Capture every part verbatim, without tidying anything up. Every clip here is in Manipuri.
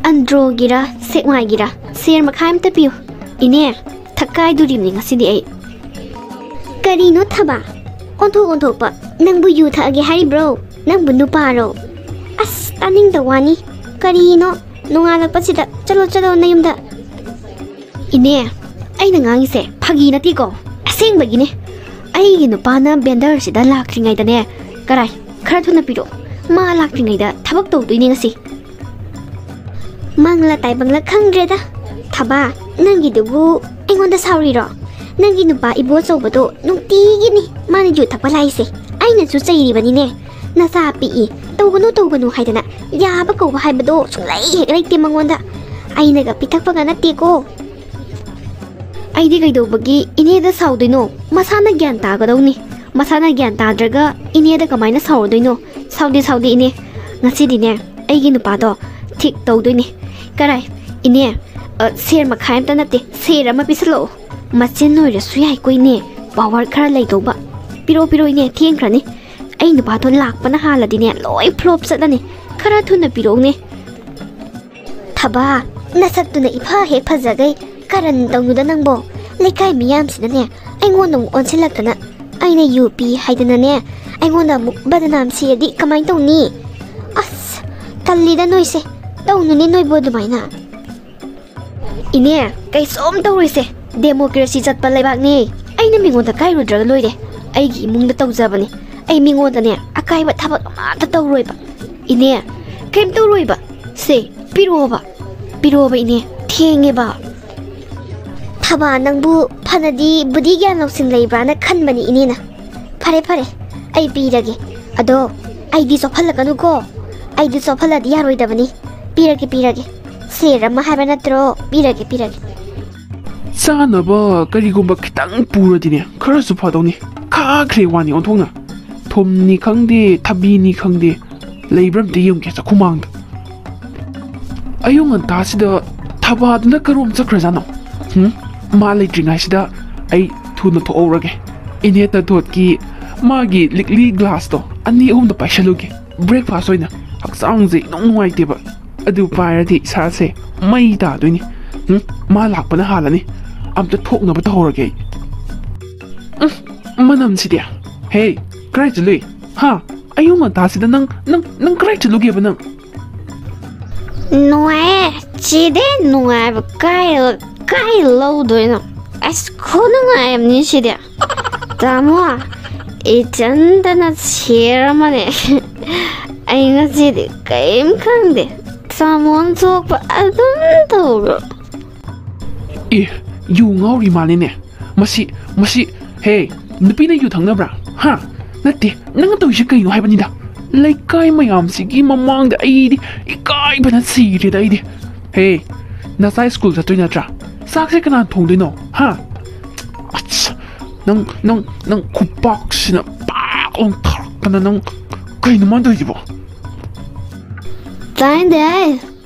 ꯑꯟꯗ꯭ꯔꯣꯒꯤꯔ ꯁꯦꯛꯃꯥꯏꯒꯤꯔ ꯁꯦꯔ ꯃꯈꯥꯏ ꯑꯝꯇ ꯄꯤꯌꯨ꯫ ꯏꯅꯦ, ꯊꯛꯀꯥꯏꯗꯣꯔꯤꯕꯅꯤ ꯉꯁꯤꯗꯤ ꯑꯩ꯫ ꯀꯔꯤꯅꯣ ꯊꯕꯥ? ꯑꯣꯟꯊꯣꯛ ꯑꯣꯟꯊꯣꯛꯄ, ꯅꯪꯕꯨ ꯌꯨ ꯊꯛꯑꯒꯦ ꯍꯥꯏꯔꯤꯕ꯭ꯔꯣ? ꯅꯪꯕꯨ ꯅꯨꯄꯥꯔꯣ? ꯑꯁ, ꯇꯥꯅꯤꯡꯗ ꯋꯥꯅꯤ꯫ ꯀꯔꯤꯅꯣ ꯅꯣꯡꯉꯥꯜꯂꯛꯄꯁꯤꯗ? ꯆꯠꯂꯣ, ꯆꯠꯂꯣ ꯅꯌꯨꯝꯗ꯫ ꯏꯅꯦ, ꯑꯩꯅ ꯉꯥꯡꯉꯤꯁꯦ ꯐꯥꯒꯤ ꯅꯠꯇꯦꯀꯣ, ꯑꯁꯦꯡꯕꯒꯤꯅꯦ꯫ ꯑꯩꯒꯤ ꯅꯨꯄꯥꯅ ꯕꯦꯟꯗꯔꯁꯤꯗ ꯂꯥꯛꯇ꯭ꯔꯤꯉꯩꯗꯅꯦ, ꯀꯔꯥꯏ, ꯈꯔ ꯊꯨꯅ ꯄꯤꯔꯛꯑꯣ, ꯃꯥ ꯂꯥꯛꯇ꯭ꯔꯤꯉꯩꯗ ꯊꯕꯛ ꯇꯧꯗꯣꯏꯅꯦ ꯉꯁꯤ꯫ ꯃꯪꯂ ꯇꯥꯏꯕꯪꯂ ꯈꯪꯗ꯭ꯔꯦꯗ꯫ ꯊꯕꯥ, ꯅꯪꯒꯤꯗꯨꯕꯨ ꯑꯩꯉꯣꯟꯗ ꯁꯥꯎꯔꯤꯔꯣ? ꯅꯪꯒꯤ ꯅꯨꯄꯥ ꯏꯕꯣ ꯑꯆꯧꯕꯗꯣ ꯅꯨꯡꯇꯤꯒꯤꯅꯤ ꯃꯥꯅ ꯌꯨ ꯊꯛꯄ ꯂꯥꯛꯏꯁꯦ꯫ ꯑꯩꯅꯁꯨ ꯆꯩꯔꯤꯕꯅꯤꯅꯦ꯫ ꯅꯆꯥ ꯄꯤꯛꯏ, ꯇꯧꯒꯅꯨ ꯇꯧꯒꯅꯨ ꯍꯥꯏꯗꯅ ꯌꯥꯕ ꯀꯧꯕ ꯍꯥꯏꯕꯗꯣ ꯁꯨꯡꯂꯩ ꯍꯦꯛ ꯂꯩꯇꯦ ꯃꯉꯣꯟꯗ꯫ ꯑꯩꯅꯒ ꯄꯤꯊꯛꯄꯒ ꯅꯠꯇꯦꯀꯣ꯫ ꯑꯩꯗꯤ ꯀꯩꯗꯧꯕꯒꯤ ꯏꯅꯦꯗ ꯁꯥꯎꯗꯣꯏꯅꯣ? ꯃꯁꯥꯅ ꯒ꯭ꯌꯥꯟ ꯇꯥꯒꯗꯧꯅꯤ꯫ ꯃꯁꯥꯅ ꯒ꯭ꯌꯥꯟ ꯇꯥꯗ꯭ꯔꯒ ꯏꯅꯦꯗ ꯀꯃꯥꯏꯅ ꯁꯥꯎꯔꯨꯗꯣꯏꯅꯣ? ꯁꯥꯎꯗꯦ, ꯁꯥꯎꯗꯦ ꯏꯅꯦ꯫ ꯉꯁꯤꯗꯤꯅꯦ, ꯑꯩꯒꯤ ꯅꯨꯄꯥꯗꯣ ꯊꯤꯛ ꯇꯧꯗꯣꯏꯅꯦ꯫ ꯀꯔꯥꯏ? ꯏꯅꯦ, ꯑ, ꯁꯦꯔ ꯃꯈꯥꯏ ꯑꯝꯇ ꯅꯠꯇꯦ, ꯁꯦꯔ ꯑꯃ ꯄꯤꯁꯜꯂꯛꯑꯣ꯫ ꯃꯆꯤꯟ ꯑꯣꯏꯔꯁꯨ ꯌꯥꯏꯀꯣ ꯏꯅꯦ, ꯄꯥꯋꯔ ꯈꯔ ꯂꯩꯗꯧꯕ꯫ ꯄꯤꯔꯛꯑꯣ, ꯄꯤꯔꯛꯑꯣ ꯏꯅꯦ, ꯊꯦꯡꯈ꯭ꯔꯅꯤ꯫ ꯑꯩ ꯅꯨꯄꯥꯗꯣ ꯂꯥꯛꯄꯅ ꯍꯥꯜꯂꯗꯤꯅꯦ, ꯂꯣꯏ ꯐ꯭ꯂꯣꯞ ꯆꯠꯂꯅꯤ꯫ ꯈꯔ ꯊꯨꯅ ꯄꯤꯔꯛꯎꯅꯦ꯫ ꯊꯕꯥ, ꯅꯁꯛꯇꯨꯅ ꯏꯐ ꯍꯦꯛ ꯐꯖꯈꯩ ꯀꯔꯟ ꯇꯧꯅꯨꯗ ꯅꯪꯕꯣ꯫ ꯂꯩꯀꯥꯏ ꯃꯤꯌꯥꯝꯁꯤꯅꯅꯦ ꯑꯩꯉꯣꯟꯗ ꯑꯃꯨꯛ ꯑꯣꯟꯁꯤꯜꯂꯛꯇꯅ, ꯑꯩꯅ ꯌꯨ ꯄꯤ ꯍꯥꯏꯗꯅꯅꯦ ꯑꯩꯉꯣꯟꯗ ꯑꯃꯨꯛ ꯕꯗꯅꯥꯝ ꯁꯤꯔꯗꯤ ꯀꯃꯥꯏꯅ ꯇꯧꯅꯤ? ꯑꯁ, ꯇꯜꯂꯤꯗ ꯅꯣꯏꯁꯦ꯫ ꯇꯧꯅꯨꯅꯦ ꯅꯣꯏꯕꯨ ꯑꯗꯨꯃꯥꯏꯅ꯫ ꯏꯅꯦ, ꯀꯩꯁꯨꯝ ꯇꯧꯔꯣꯏꯁꯦ꯫ ꯗꯦꯃꯣꯀ꯭ꯔꯦꯁꯤ ꯆꯠꯄ ꯂꯩꯕꯥꯛꯅꯦ꯫ ꯑꯩꯅ ꯃꯤꯉꯣꯟꯗ ꯀꯥꯏꯔꯨꯗ꯭ꯔꯒ ꯂꯣꯏꯔꯦ꯫ ꯑꯩꯒꯤ ꯏꯃꯨꯡꯗ ꯇꯧꯖꯕꯅꯦ꯫ ꯑꯩ ꯃꯤꯉꯣꯟꯗꯅꯦ ꯑꯀꯥꯏꯕ ꯊꯕꯛ ꯑꯃꯠꯇ ꯇꯧꯔꯣꯏꯕ꯫ ꯏꯅꯦ, ꯀꯩꯝ ꯇꯧꯔꯣꯏꯕ꯫ ꯁꯦ, ꯄꯤꯔꯛꯑꯣꯕ꯫ ꯄꯤꯔꯛꯑꯣꯕ ꯏꯅꯦ, ꯊꯦꯡꯉꯦꯕ꯫ ꯊꯕꯥ, ꯅꯪꯕꯨ ꯐꯅꯗꯤ ꯕꯨꯙꯤ ꯒ꯭ꯌꯥꯟ ꯂꯧꯁꯤꯡ ꯂꯩꯕ꯭ꯔꯥꯅ ꯈꯟꯕꯅꯤ ꯏꯅꯦꯅ꯫ ꯐꯔꯦ, ꯐꯔꯦ, ꯑꯩ ꯄꯤꯔꯒꯦ꯫ ꯑꯗꯣ ꯑꯩꯗꯤ ꯆꯣꯞꯍꯜꯂꯛꯀꯅꯨꯀꯣ꯫ ꯑꯩꯗꯤ ꯆꯣꯞꯍꯜꯂꯗꯤ ꯌꯥꯔꯣꯏꯗꯕꯅꯤ꯫ ꯄꯤꯔꯒꯦ, ꯄꯤꯔꯒꯦ꯫ ꯁꯦꯔ ꯑꯃ ꯍꯥꯏꯕ ꯅꯠꯇ꯭ꯔꯣ? ꯄꯤꯔꯒꯦ, ꯄꯤꯔꯒꯦ꯫ ꯆꯥꯅꯕ ꯀꯔꯤꯒꯨꯝꯕ ꯈꯤꯇꯪ ꯄꯨꯔꯗꯤꯅꯦ, ꯈꯔꯁꯨ ꯐꯗꯧꯅꯤ꯫ ꯈꯥꯈ꯭ꯔꯦ ꯋꯥꯅꯤ ꯑꯣꯟꯊꯣꯛꯅ꯫ ꯊꯨꯝꯅꯤ ꯈꯪꯗꯦ, ꯊꯕꯤꯅꯤ ꯈꯪꯗꯦ, ꯂꯩꯕ꯭ꯔꯥ ꯑꯝꯇ ꯌꯦꯡꯒꯦ ꯆꯥꯛꯈꯨꯃꯥꯡꯗ꯫ ꯑꯌꯨꯛ ꯉꯟꯇꯥꯁꯤꯗ ꯊꯕꯥꯗꯨꯅ ꯀꯔꯣꯝ ꯆꯠꯈ꯭ꯔꯖꯥꯠꯅꯣ? ꯍꯨꯝ? ꯃꯥ ꯂꯩꯇ꯭ꯔꯤꯉꯩꯁꯤꯗ ꯑꯩ ꯊꯨꯅ ꯊꯣꯛꯍꯧꯔꯒꯦ꯫ ꯏꯅꯦ ꯇꯥꯇꯣꯠꯀꯤ ꯃꯥꯒꯤ ꯂꯤꯛꯂꯤ ꯒ꯭ꯂꯥꯁꯇꯣ ꯑꯅꯤ ꯑꯍꯨꯝꯗ ꯄꯥꯏꯁꯜꯂꯨꯒꯦ꯫ ꯕ꯭ꯔꯦꯛꯐꯥꯁ ꯑꯣꯏꯅ꯫ ꯍꯛꯆꯥꯡꯁꯦ ꯏꯅꯨꯡ ꯅꯨꯡꯉꯥꯏꯇꯦꯕ꯫ ꯑꯗꯨ ꯄꯥꯏꯔꯗꯤ ꯏꯁꯥꯁꯦ ꯃꯩ ꯇꯥꯗꯣꯏꯅꯤ꯫ ꯎꯝ, ꯃꯥ ꯂꯥꯛꯄꯅ ꯍꯥꯜꯂꯅꯤ꯫ ꯑꯝꯇ ꯊꯣꯛꯅꯕ ꯇꯧꯍꯧꯔꯒꯦ ꯑꯩ꯫ ꯎꯝ, ꯃꯅꯝꯁꯤꯗꯤ꯫ ꯍꯦ, ꯀꯗꯥꯏ ꯆꯠꯂꯨꯏ? ꯍꯥ? ꯑꯌꯨꯛ ꯉꯟꯇꯥꯁꯤꯗ ꯅꯪ, ꯅꯪ, ꯅꯪ ꯀꯗꯥꯏ ꯆꯠꯂꯨꯒꯦꯕ ꯅꯪ? ꯅꯨꯡꯉꯥꯏꯌꯦ꯫ ꯁꯤꯗꯤ ꯅꯨꯡꯉꯥꯏꯕ ꯀꯥꯏ, ꯀꯥꯏ ꯂꯧꯗꯣꯏꯅꯣ? ꯑꯁ, ꯈꯨꯅꯨꯡꯉꯥꯏ ꯑꯃꯅꯤ ꯁꯤꯗꯤ꯫ ꯇꯥꯃꯣ, ꯏꯆꯟꯗꯅ ꯁꯦꯔ ꯑꯃꯅꯦ꯫ ꯑꯩ ꯉꯁꯤꯗꯤ ꯀꯔꯤꯝ ꯈꯪꯗꯦ꯫ ꯇꯥꯃꯣꯅ ꯊꯣꯛꯄ ꯑꯗꯨꯝ ꯇꯧꯔꯣ꯫ ꯑꯦ, ꯌꯨ ꯉꯥꯎꯔꯤ ꯃꯥꯜꯂꯦꯅꯦ꯫ ꯃꯁꯤ, ꯃꯁꯤ, ꯍꯦ, ꯅꯨꯄꯤꯅ ꯌꯨ ꯊꯛꯅꯕ꯭ꯔꯥ? ꯍꯥ? ꯅꯠꯇꯦ, ꯅꯪꯅ ꯇꯧꯔꯤꯁꯤ ꯀꯩꯅꯣ ꯍꯥꯏꯕꯅꯤꯗ꯫ ꯂꯩꯀꯥꯏ ꯃꯌꯥꯝꯁꯤꯒꯤ ꯃꯃꯥꯡꯗ ꯑꯩꯗꯤ ꯏꯀꯥꯏꯕꯅ ꯁꯤꯔꯦꯗ ꯑꯩꯗꯤ꯫ ꯍꯦ, ꯅꯆꯥ ꯁ꯭ꯀꯨꯜ ꯆꯠꯇꯣꯏ ꯅꯠꯇ꯭ꯔꯥ? ꯆꯥꯛꯁꯦ ꯀꯅꯥꯅ ꯊꯣꯡꯗꯣꯏꯅꯣ? ꯍꯥ? ꯑꯁ, ꯅꯪ, ꯅꯪ, ꯅꯪ ꯈꯨꯄꯥꯛꯁꯤꯅ ꯄꯥꯛ ꯂꯥꯎ ꯊꯥꯔꯛꯇꯅ ꯅꯪ ꯀꯩꯅꯣ ꯃꯥꯅ ꯇꯧꯔꯤꯁꯤꯕꯣ? ꯇꯥꯏꯅꯦ꯫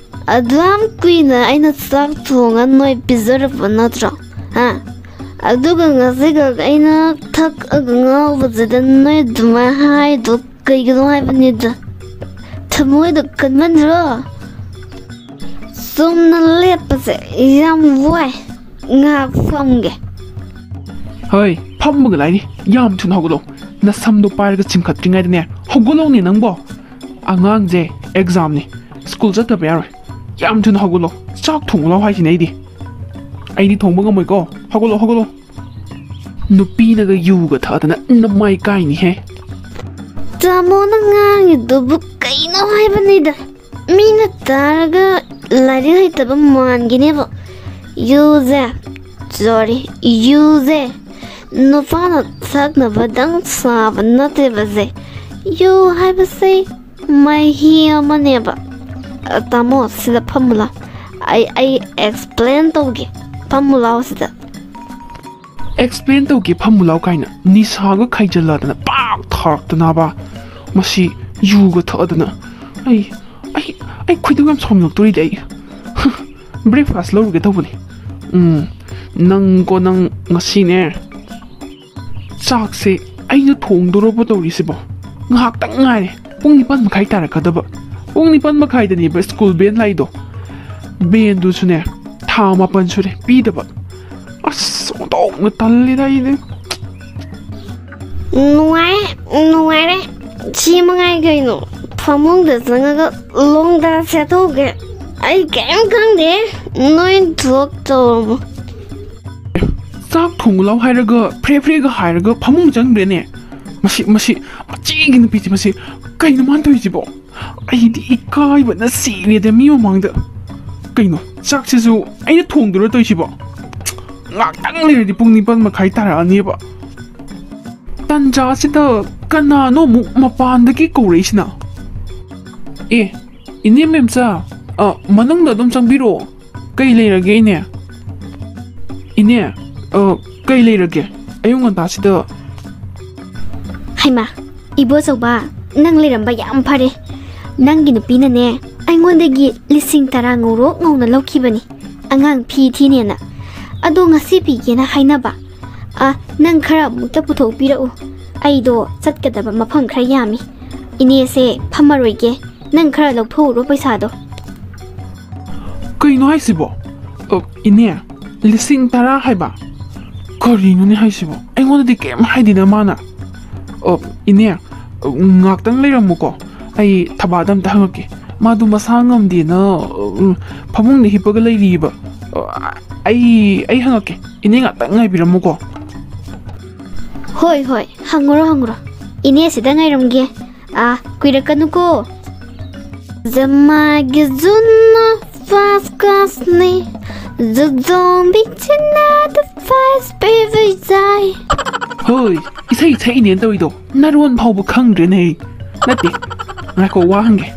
ꯑꯗꯨꯌꯥꯝ ꯀꯨꯏꯅ ꯑꯩꯅ ꯆꯥꯛ ꯊꯣꯡꯉ ꯅꯣꯏ ꯄꯤꯖꯔꯛꯄ ꯅꯠꯇ꯭ꯔꯣ? ꯍꯥ? ꯑꯗꯨꯒ ꯉꯁꯤꯈꯛ ꯑꯩꯅ ꯊꯛꯑꯒ ꯉꯥꯎꯕꯁꯤꯗ ꯅꯣꯏ ꯑꯗꯨꯃꯥꯏꯅ ꯍꯥꯏꯗꯣ ꯀꯩꯒꯤꯅꯣ ꯍꯥꯏꯕꯅꯤꯗ꯫ ꯊꯃꯣꯏꯗꯣ ꯀꯟꯃꯟꯗ꯭ꯔꯣ? ꯆꯨꯝꯅ ꯂꯦꯞꯄꯁꯦ ꯌꯥꯝ ꯋꯥꯏ꯫ ꯉꯥꯏꯍꯥꯛ ꯐꯝꯒꯦ꯫ ꯍꯣꯏ, ꯐꯝꯃꯒ ꯂꯥꯏꯔꯤ꯫ ꯌꯥꯝ ꯊꯨꯅ ꯍꯧꯒꯠꯂꯣ꯫ ꯅꯁꯝꯗꯣ ꯄꯥꯏꯔꯒ ꯆꯤꯡꯈꯠꯇ꯭ꯔꯤꯉꯩꯗꯅꯦ, ꯍꯧꯒꯠꯂꯣꯅꯦ ꯅꯪꯕꯣ꯫ ꯑꯉꯥꯡꯁꯦ ꯑꯦꯛꯖꯥꯝꯅꯤ, ꯁ꯭ꯀꯨꯜ ꯆꯠꯇꯕ ꯌꯥꯔꯣꯏ꯫ ꯌꯥꯝ ꯊꯨꯅ ꯍꯧꯒꯠꯂꯣ꯫ ꯆꯥꯛ ꯊꯣꯡꯉꯨ ꯂꯥꯎ ꯍꯥꯏꯁꯤꯅꯦ ꯑꯩꯗꯤ꯫ ꯑꯩꯗꯤ ꯊꯣꯡꯕ ꯉꯝꯃꯣꯏꯀꯣ꯫ ꯍꯧꯒꯠꯂꯣ, ꯍꯧꯒꯠꯂꯣ꯫ ꯅꯨꯄꯤꯅꯒ ꯌꯨꯒ ꯊꯛꯑꯗꯅ ꯅꯃꯥꯏ ꯀꯥꯏꯅꯤꯍꯦ꯫ ꯇꯥꯃꯣꯅ ꯉꯥꯡꯉꯤꯗꯨꯕꯨ ꯀꯩꯅꯣ ꯍꯥꯏꯕꯅꯤꯗ꯫ ꯃꯤꯅ ꯇꯥꯔꯒ ꯂꯥꯏꯔꯤꯛ ꯍꯩꯇꯕ ꯃꯥꯟꯒꯤꯅꯦꯕ꯫ ꯌꯨꯁꯦ, ꯁꯣꯔꯤ, ꯌꯨꯁꯦ ꯅꯨꯄꯥꯅ ꯊꯛꯅꯕꯗꯪ ꯁꯥꯕ ꯅꯠꯇꯦꯕꯁꯦ꯫ ꯌꯨ ꯍꯥꯏꯕꯁꯦ ꯃꯍꯤ ꯑꯃꯅꯦꯕ꯫ ꯑ, ꯇꯥꯃꯣ, ꯁꯤꯗ ꯐꯝꯃꯨ ꯂꯥꯎ꯫ ꯑꯩ, ꯑꯩ ꯑꯦꯛꯁꯄ꯭ꯂꯦꯟ ꯇꯧꯒꯦ꯫ ꯐꯝꯃꯨ ꯂꯥꯎ ꯁꯤꯗ꯫ ꯑꯦꯛꯁꯄ꯭ꯂꯦꯟ ꯇꯧꯒꯦ, ꯐꯝꯃꯨ ꯂꯥꯎ ꯀꯥꯏꯅ ꯅꯤꯁꯥꯒ ꯈꯥꯏꯖꯜꯂꯗꯅ ꯄꯥꯛ ꯊꯥꯔꯛꯇꯅꯕ꯫ ꯃꯁꯤ ꯌꯨꯒ ꯊꯛꯑꯗꯅ꯫ ꯑꯩ, ꯑꯩ, ꯑꯩ ꯈꯣꯏꯗꯧ ꯌꯥꯝ ꯁꯥꯎꯅꯤꯡꯉꯛꯇꯣꯔꯤꯗꯤ ꯑꯩ꯫ ꯕ꯭ꯔꯦꯛꯐꯥꯁ ꯂꯧꯔꯨꯒꯦ ꯇꯧꯕꯅꯤ꯫ ꯎꯝ, ꯅꯪꯀꯣ ꯅꯪ ꯉꯁꯤꯅꯦ꯫ ꯆꯥꯛꯁꯦ ꯑꯩꯅ ꯊꯣꯡꯗꯣꯔꯕ ꯇꯧꯔꯤꯁꯤꯕꯣ? ꯉꯥꯏꯍꯥꯛꯇꯪ ꯉꯥꯏꯔꯦ꯫ ꯄꯨꯡ ꯅꯤꯄꯥꯟ ꯃꯈꯥꯏ ꯇꯥꯔꯛꯀꯗꯕ꯫ ꯄꯨꯡ ꯅꯤꯄꯥꯟ ꯃꯈꯥꯏꯗꯅꯦꯕ ꯁ꯭ꯀꯨꯜ ꯚꯦꯟ ꯂꯥꯛꯏꯗꯣ꯫ ꯚꯦꯟꯗꯨꯁꯨꯅꯦ, ꯊꯥ ꯃꯥꯄꯟ ꯁꯨꯔꯦ ꯄꯤꯗꯕ꯫ ꯑꯁ, ꯑꯣꯟꯊꯣꯛꯅ ꯇꯜꯂꯤꯗ ꯑꯩꯗꯤ꯫ ꯅꯨꯡꯉꯥꯏ, ꯅꯨꯡꯉꯥꯏꯔꯦ꯫ ꯁꯤ ꯃꯉꯥꯏ ꯀꯩꯅꯣ꯫ ꯐꯃꯨꯡꯗ ꯆꯪꯉꯒ ꯂꯣꯡꯗꯥ ꯁꯦꯠꯊꯣꯛꯀꯦ꯫ ꯑꯩ ꯀꯩꯝ ꯈꯪꯗꯦ꯫ ꯅꯣꯏ ꯊꯣꯛ ꯇꯧꯔꯝꯃꯣ꯫ ꯆꯥꯛ ꯊꯣꯡꯉꯨ ꯂꯥꯎ ꯍꯥꯏꯔꯒ, ꯐ꯭ꯔꯦ ꯐ꯭ꯔꯦꯒ ꯍꯥꯏꯔꯒ ꯐꯃꯨꯡ ꯆꯪꯈ꯭ꯔꯦꯅꯦ꯫ ꯃꯁꯤ, ꯃꯁꯤ, ꯃꯆꯦꯒꯤ ꯅꯨꯄꯤꯁꯦ, ꯃꯁꯤ ꯀꯩꯅꯣ ꯃꯥꯅ ꯇꯧꯔꯤꯁꯤꯕꯣ? ꯑꯩꯗꯤ ꯏꯀꯥꯏꯕꯅ ꯁꯤꯔꯦꯗ ꯃꯤ ꯃꯃꯥꯡꯗ꯫ ꯀꯩꯅꯣ, ꯆꯥꯛꯁꯤꯁꯨ ꯑꯩꯅ ꯊꯣꯡꯗꯣꯏꯔꯣ ꯇꯧꯔꯤꯁꯤꯕꯣ? ꯉꯥꯛꯇꯪ ꯂꯩꯔꯗꯤ ꯄꯨꯡ ꯅꯤꯄꯥꯟ ꯃꯈꯥꯏ ꯇꯥꯔꯛꯑꯅꯦꯕ꯫ ꯇꯟꯖꯥꯁꯤꯗ ꯀꯅꯥꯅꯣ ꯑꯃꯨꯛ ꯃꯄꯥꯟꯗꯒꯤ ꯀꯧꯔꯛꯏꯁꯤꯅ? ꯑꯦ, ꯏꯅꯦ ꯃꯦꯝꯆꯥ, ꯑ, ꯃꯅꯨꯡꯗ ꯑꯗꯨꯝ ꯆꯪꯕꯤꯔꯛꯑꯣ꯫ ꯀꯩ ꯂꯩꯔꯒꯦ, ꯏꯅꯦ? ꯏꯅꯦ, ꯑ, ꯀꯩ ꯂꯩꯔꯒꯦ? ꯑꯌꯨꯛ ꯉꯟꯇꯥꯁꯤꯗ꯫ ꯍꯩꯃꯥ, ꯏꯕꯣꯆꯧꯕ, ꯅꯪ ꯂꯩꯔꯝꯕ ꯌꯥꯝ ꯐꯔꯦ꯫ ꯅꯪꯒꯤ ꯅꯨꯄꯤꯅꯅꯦ, ꯑꯩꯉꯣꯟꯗꯒꯤ ꯂꯤꯁꯤꯡ ꯇꯔꯥ ꯉꯧꯔꯣꯛ ꯉꯧꯅ ꯂꯧꯈꯤꯕꯅꯤ, ꯑꯉꯥꯡ ꯐꯤ ꯊꯤꯅꯦꯅ꯫ ꯑꯗꯣ ꯉꯁꯤ ꯄꯤꯒꯦꯅ ꯍꯥꯏꯅꯕ꯫ ꯑ, ꯅꯪ ꯈꯔ ꯑꯃꯨꯛꯇ ꯄꯨꯊꯣꯛꯄꯤꯔꯛꯎ꯫ ꯑꯩꯗꯣ ꯆꯠꯀꯗꯕ ꯃꯐꯝ ꯈꯔ ꯌꯥꯝꯃꯤ꯫ ꯏꯅꯦꯁꯦ ꯐꯝꯃꯔꯣꯏꯒꯦ, ꯅꯪ ꯈꯔ ꯂꯧꯊꯣꯛꯎꯔꯣ ꯄꯩꯁꯥꯗꯣ꯫ ꯀꯩꯅꯣ ꯍꯥꯏꯁꯤꯕꯣ? ꯑ, ꯏꯅꯦ, ꯂꯤꯁꯤꯡ ꯇꯔꯥ ꯍꯥꯏꯕ? ꯀꯔꯤꯅꯣꯅꯦ ꯍꯥꯏꯁꯤꯕꯣ? ꯑꯩꯉꯣꯟꯗꯗꯤ ꯀꯩꯝ ꯍꯥꯏꯗꯦꯅ ꯃꯥꯅ꯫ ꯑ, ꯏꯅꯦ, ꯑ, ꯉꯥꯛꯇꯪ ꯂꯩꯔꯝꯃꯨꯀꯣ꯫ ꯑꯩ ꯊꯕꯥꯗ ꯑꯝꯇ ꯍꯪꯉꯛꯀꯦ꯫ ꯃꯥꯗꯣ ꯃꯁꯥ ꯉꯝꯗꯦꯅ, ꯎꯝ, ꯐꯃꯨꯡꯗ ꯍꯤꯞꯄꯒ ꯂꯩꯔꯤꯕ꯫ ꯑ, ꯑꯩ, ꯑꯩ ꯍꯪꯉꯛꯀꯦ꯫ ꯏꯅꯦ ꯉꯥꯛꯇꯪ ꯉꯥꯏꯕꯤꯔꯝꯃꯨꯀꯣ꯫ ꯍꯣꯏ, ꯍꯣꯏ, ꯍꯪꯉꯨꯔꯣ, ꯍꯪꯉꯨꯔꯣ꯫ ꯏꯅꯦ ꯁꯤꯗ ꯉꯥꯏꯔꯝꯒꯦ꯫ ꯑꯥ, ꯀꯨꯏꯔꯛꯀꯅꯨꯀꯣ꯫ ꯖꯃꯥꯒꯤ ꯖꯨꯟꯅ first classꯅꯤ꯫ ꯖꯨꯖꯣꯝꯕꯤ ꯆꯤꯟꯅꯥꯗ first ꯄꯤꯕ ꯌꯥꯏ꯫ ꯍꯣꯏ, ꯏꯁꯩ ꯁꯛꯏꯅꯦꯅ ꯇꯧꯔꯤꯗꯣ ꯅꯔꯣꯟ ꯐꯥꯎꯕ ꯈꯪꯗ꯭ꯔꯦꯅꯦ꯫ ꯅꯠꯇꯦ, ꯉꯥꯏꯈꯣ, ꯋꯥ ꯍꯪꯒꯦ꯫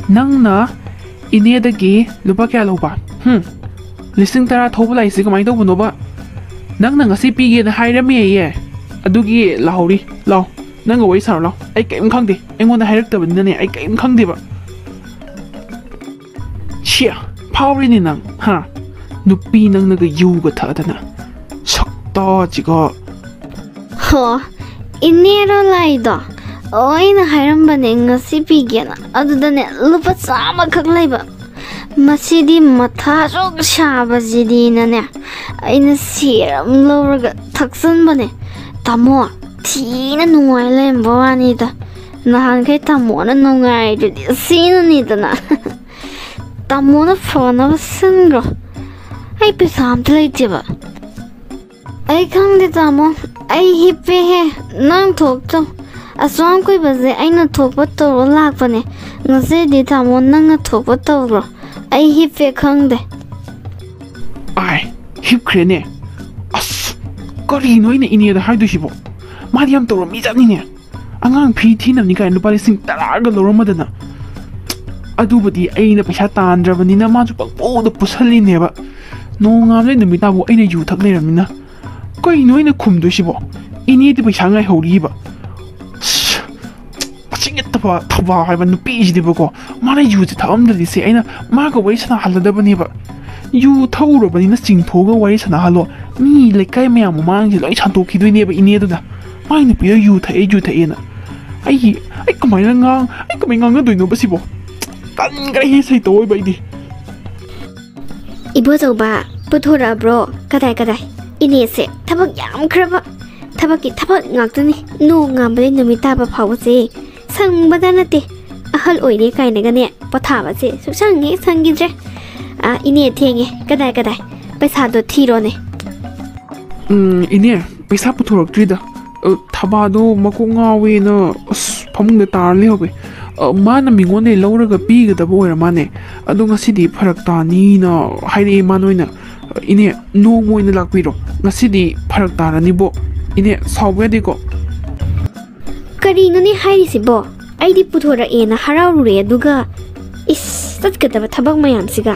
ꯅꯪꯅ ꯏꯅꯦꯗꯒꯤ ꯂꯨꯄꯥ ꯀꯌꯥ ꯂꯧꯕ? ꯍꯨꯝ? ꯂꯤꯁꯤꯡ ꯇꯔꯥ ꯊꯧꯕ ꯂꯥꯛꯏꯁꯦ ꯀꯃꯥꯏꯅ ꯇꯧꯕꯅꯣꯕ? ꯅꯪꯅ ꯉꯁꯤ ꯄꯤꯒꯦꯅ ꯍꯥꯏꯔꯝꯃꯦꯌꯦ, ꯑꯗꯨꯒꯤ ꯂꯥꯛꯍꯧꯔꯤ꯫ ꯂꯥꯎ, ꯅꯪꯒ ꯋꯥꯔꯤ ꯁꯥꯔꯣ ꯂꯥꯎ꯫ ꯑꯩ ꯀꯔꯤꯝ ꯈꯪꯗꯦ, ꯑꯩꯉꯣꯟꯗ ꯍꯥꯏꯔꯛꯇꯕꯅꯤꯅꯅꯦ, ꯑꯩ ꯀꯔꯤꯝ ꯈꯪꯗꯦꯕ꯫ ꯁꯤꯌꯥ, ꯐꯥꯎꯔꯤꯅꯦ ꯅꯪ, ꯍꯥ? ꯅꯨꯄꯤ ꯅꯪꯅꯒ ꯌꯨꯒ ꯊꯛꯑꯗꯅ꯫ ꯁꯛꯇꯥꯁꯤꯒ꯫ ꯍꯣ, ꯏꯅꯦꯔꯣ ꯂꯥꯛꯏꯗꯣ? ꯑꯣ, ꯑꯩꯅ ꯍꯥꯏꯔꯝꯕꯅꯦ ꯉꯁꯤ ꯄꯤꯒꯦꯅ, ꯑꯗꯨꯗꯅꯦ ꯂꯨꯄꯥ ꯆꯥꯝꯃꯈꯛ ꯂꯩꯕ꯫ ꯃꯁꯤꯗꯤ ꯃꯊꯥ ꯑꯁꯨꯛ ꯁꯥꯕꯁꯤꯗꯤꯅꯅꯦ, ꯑꯩꯅ ꯁꯦꯔꯝ ꯂꯧꯔꯒ ꯊꯛꯆꯟꯕꯅꯦ꯫ ꯇꯥꯃꯣ ꯊꯤꯅ ꯅꯨꯡꯉꯥꯏ ꯂꯩꯔꯝꯕ ꯋꯥꯅꯤꯗ꯫ ꯅꯍꯥꯟꯈꯩ ꯇꯥꯃꯣꯅ ꯅꯨꯡꯉꯥꯏꯔꯤꯗꯨꯗꯤ ꯁꯤꯅꯅꯤꯗꯅ꯫ ꯇꯥꯃꯣꯅ ꯐꯅꯕ ꯁꯤꯟꯈ꯭ꯔꯣ꯫ ꯑꯩ ꯄꯩꯁꯥ ꯑꯝꯇ ꯂꯩꯇꯦꯕ꯫ ꯑꯩ ꯈꯪꯗꯦ ꯇꯥꯃꯣ, ꯑꯩ ꯍꯤꯞꯄꯦꯍꯦ꯫ ꯅꯪ ꯊꯣꯛꯇꯣ꯫ ꯑꯁꯨꯌꯥꯝ ꯀꯨꯏꯕꯁꯦ ꯑꯩꯅ ꯊꯣꯛꯄ ꯇꯧꯔ ꯂꯥꯛꯄꯅꯦ꯫ ꯉꯁꯤꯗꯤ ꯇꯥꯃꯣ ꯅꯪꯅ ꯊꯣꯛꯄ ꯇꯧꯈ꯭ꯔꯣ꯫ ꯑꯩ ꯍꯤꯞꯄꯦ ꯈꯪꯗꯦ꯫ ꯑꯥꯏ, ꯍꯤꯞꯈ꯭ꯔꯦꯅꯦ꯫ ꯑꯁ, ꯀꯔꯤꯅꯣ ꯑꯩꯅ ꯏꯅꯦꯗ ꯍꯥꯏꯗꯣꯏꯁꯤꯕꯣ? ꯃꯥꯗꯤ ꯌꯥꯝ ꯇꯧꯔꯝꯃꯤꯖꯥꯠꯅꯤꯅꯦ꯫ ꯑꯉꯥꯡ ꯐꯤ ꯊꯤꯅꯕꯅꯤ ꯀꯥꯏꯅ ꯂꯨꯄꯥ ꯂꯤꯁꯤꯡ ꯇꯔꯥꯒ ꯂꯧꯔꯝꯃꯗꯅ꯫ ꯑꯗꯨꯕꯨꯗꯤ ꯑꯩꯅ ꯄꯩꯁꯥ ꯇꯥꯟꯗ꯭ꯔꯕꯅꯤꯅ ꯃꯥꯁꯨ ꯄꯪꯄꯨꯗ ꯄꯨꯁꯜꯂꯤꯅꯦꯕ꯫ ꯅꯣꯡꯉꯥꯟꯕꯗꯩ ꯅꯨꯃꯤꯠ ꯇꯥꯕꯨ ꯑꯩꯅ ꯌꯨ ꯊꯛ ꯂꯩꯔꯝꯅꯤꯅ꯫ ꯀꯩꯅꯣ ꯑꯩꯅ ꯈꯨꯝꯗꯣꯏꯁꯤꯕꯣ? ꯏꯅꯦꯗꯤ ꯄꯩꯁꯥ ꯉꯥꯏꯍꯧꯔꯤꯕ꯫ ꯑꯁ, ꯃꯁꯤꯒꯤ ꯊꯕꯥ-, ꯊꯕꯥ ꯍꯥꯏꯕ ꯅꯨꯄꯤꯁꯤꯗꯤꯕꯀꯣ, ꯃꯥꯅ ꯌꯨꯁꯦ ꯊꯛꯑꯝꯗ꯭ꯔꯗꯤ ꯁꯦ ꯑꯩꯅ ꯃꯥꯒ ꯋꯥꯔꯤ ꯁꯥꯟꯅꯍꯜꯂꯗꯕꯅꯦꯕ꯫ ꯌꯨ ꯊꯛꯎꯔꯕꯅꯤꯅ ꯆꯤꯡꯊꯣꯛꯑꯒ ꯋꯥꯔꯤ ꯁꯥꯟꯅꯍꯜꯂꯣ꯫ ꯃꯤ ꯂꯩꯀꯥꯏ ꯃꯌꯥꯝ ꯃꯃꯥꯡꯁꯦ ꯂꯣꯏ ꯁꯟꯗꯣꯛꯈꯤꯗꯣꯏꯅꯦꯕ ꯏꯅꯦꯗꯨꯅ꯫ ꯃꯥꯏ ꯅꯨꯄꯤꯗꯣ ꯌꯨ ꯊꯛꯑꯦ, ꯌꯨ ꯊꯛꯑꯦꯅ꯫ ꯑꯩꯒꯤ, ꯑꯩ ꯀꯃꯥꯏꯅ ꯉꯥꯡ-, ꯑꯩ ꯀꯃꯥꯏꯅ ꯉꯥꯡꯅꯗꯣꯏꯅꯣꯕ ꯁꯤꯕꯣ? ꯇꯟꯈ꯭ꯔꯦꯍꯦ, ꯁꯩꯇ ꯑꯣꯏꯕ ꯑꯩꯗꯤ꯫ ꯏꯕꯣꯆꯧꯕ, ꯄꯨꯊꯣꯔꯛꯑꯕ꯭ꯔꯣ? ꯀꯗꯥꯏ ꯀꯗꯥꯏ? ꯏꯅꯦꯁꯦ ꯊꯕꯛ ꯌꯥꯝꯈ꯭ꯔꯕ, ꯊꯕꯛꯀꯤ ꯊꯕꯛ ꯉꯥꯛꯇꯅꯤ꯫ ꯅꯣꯡ ꯉꯥꯟꯕꯗꯩ ꯅꯨꯃꯤꯠ ꯇꯥꯕ ꯐꯥꯎꯕꯁꯦ ꯁꯪꯕꯗ ꯅꯠꯇꯦ꯫ ꯑꯍꯜ ꯑꯣꯏꯔꯦ ꯀꯥꯏꯅꯒꯅꯦ ꯄꯣꯊꯥꯕꯁꯦ ꯁꯨꯛꯁꯪ ꯍꯦꯛ ꯁꯪꯈꯤꯗ꯭ꯔꯦ꯫ ꯑꯥ, ꯏꯅꯦ ꯊꯦꯡꯉꯦ꯫ ꯀꯗꯥꯏ ꯀꯗꯥꯏ? ꯄꯩꯁꯥꯗꯣ ꯊꯤꯔꯣꯅꯦ꯫ ꯎꯝ, ꯏꯅꯦ, ꯄꯩꯁꯥ ꯄꯨꯊꯣꯔꯛꯇ꯭ꯔꯤꯗ꯫ ꯑ, ꯊꯕꯥꯗꯣ ꯃꯀꯣꯛ ꯉꯥꯎꯋꯦꯅ, ꯑꯁ, ꯐꯃꯨꯡꯗ ꯇꯥꯔ ꯂꯩꯍꯧꯋꯦ꯫ ꯑ, ꯃꯥꯅ ꯃꯤꯉꯣꯟꯗꯒꯤ ꯂꯧꯔꯒ ꯄꯤꯒꯗꯕ ꯑꯣꯏꯔ ꯃꯥꯅꯦ꯫ ꯑꯗꯣ ꯉꯁꯤꯗꯤ ꯐꯔꯛ ꯇꯥꯅꯤꯅ ꯍꯥꯏꯔꯛꯑꯦ ꯃꯥꯅ ꯑꯣꯏꯅ꯫ ꯏꯅꯦ, ꯅꯣꯡꯃ ꯑꯣꯏꯅ ꯂꯥꯛꯄꯤꯔꯣ꯫ ꯉꯁꯤꯗꯤ ꯐꯔꯛ ꯇꯥꯔꯅꯤꯕꯣ꯫ ꯏꯅꯦ, ꯁꯥꯎꯕ ꯌꯥꯗꯦꯀꯣ꯫ ꯀꯔꯤꯅꯣꯅꯦ ꯍꯥꯏꯔꯤꯁꯤꯕꯣ? ꯑꯩꯗꯤ ꯄꯨꯊꯣꯔꯛꯑꯦꯅ ꯍꯔꯥꯎꯔꯨꯔꯦ, ꯑꯗꯨꯒ ꯏꯁ, ꯆꯠꯀꯗꯕ ꯊꯕꯛ ꯃꯌꯥꯝꯁꯤꯒ꯫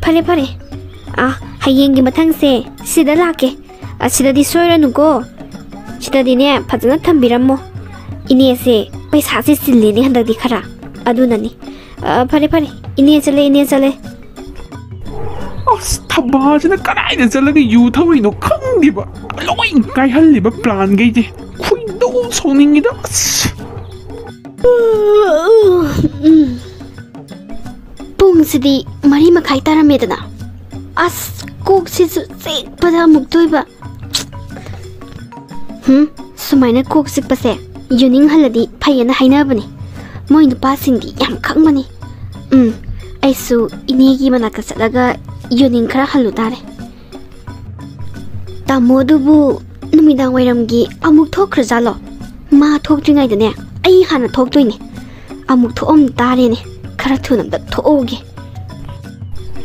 ꯐꯔꯦ, ꯐꯔꯦ꯫ ꯑꯥ, ꯍꯌꯦꯡꯒꯤ ꯃꯊꯪꯁꯦ ꯁꯤꯗ ꯂꯥꯛꯀꯦ꯫ ꯑꯁꯤꯗꯗꯤ ꯁꯣꯏꯔꯅꯨꯀꯣ꯫ ꯁꯤꯗꯗꯤꯅꯦ ꯐꯖꯅ ꯊꯝꯕꯤꯔꯝꯃꯣ꯫ ꯏꯅꯦꯁꯦ ꯄꯩꯁꯥꯁꯦ ꯆꯤꯜꯂꯦꯅꯦ ꯍꯟꯗꯛꯇꯤ ꯈꯔ꯫ ꯑꯗꯨꯅꯅꯤ꯫ ꯑ, ꯐꯔꯦ, ꯐꯔꯦ꯫ ꯏꯅꯦ ꯆꯠꯂꯦ, ꯏꯅꯦ ꯆꯠꯂꯦ꯫ ꯑꯁ, ꯊꯕꯥꯁꯤꯅ ꯀꯗꯥꯏꯗ ꯆꯠꯂꯒ ꯌꯨ ꯊꯧꯔꯤꯅꯣ ꯈꯪꯗꯦꯕ꯫ ꯂꯣꯏ ꯀꯥꯏꯍꯜꯂꯤꯕ ꯄ꯭ꯂꯥꯟꯈꯩꯁꯦ꯫ ꯈꯣꯏꯗꯧ ꯁꯥꯎꯅꯤꯡꯉꯤꯗ, ꯑꯁ꯫ ꯎꯝ꯫ ꯄꯨꯡꯁꯤꯗꯤ ꯃꯔꯤ ꯃꯈꯥꯏ ꯇꯥꯔꯝꯃꯦꯗꯅ꯫ ꯑꯁ, ꯀꯣꯛꯁꯤꯁꯨ ꯆꯤꯛꯄꯗ ꯑꯃꯨꯛꯇꯣꯏꯕ꯫ ꯍꯨꯝ, ꯁꯨꯃꯥꯏꯅ ꯀꯣꯛ ꯆꯤꯛꯄꯁꯦ ꯌꯨꯅꯤꯡ ꯍꯜꯂꯗꯤ ꯐꯩꯌꯦꯅ ꯍꯥꯏꯅꯕꯅꯦ꯫ ꯃꯣꯏ ꯅꯨꯄꯥꯁꯤꯡꯗꯤ ꯌꯥꯝ ꯈꯪꯕꯅꯤ꯫ ꯎꯝ, ꯑꯩꯁꯨ ꯏꯅꯦꯒꯤ ꯃꯅꯥꯛꯇ ꯆꯠꯂꯒ ꯌꯨꯅꯤꯡ ꯈꯔ ꯍꯜꯂꯨ ꯇꯥꯔꯦ꯫ ꯇꯥꯃꯣꯗꯨꯕꯨ ꯅꯨꯃꯤꯗꯥꯡ ꯋꯥꯏꯔꯝꯒꯤ ꯑꯃꯨꯛ ꯊꯣꯛꯈ꯭ꯔꯖꯥꯠꯂꯣ? ꯃꯥ ꯊꯣꯛꯇ꯭ꯔꯤꯉꯩꯗꯅꯦ, ꯑꯩ ꯍꯥꯟꯅ ꯊꯣꯛꯇꯣꯏꯅꯦ꯫ ꯑꯃꯨꯛ ꯊꯣꯛꯑꯝ ꯇꯥꯔꯦꯅꯦ꯫ ꯈꯔ ꯊꯨꯅ ꯑꯝꯇ ꯊꯣꯛꯍꯧꯒꯦ꯫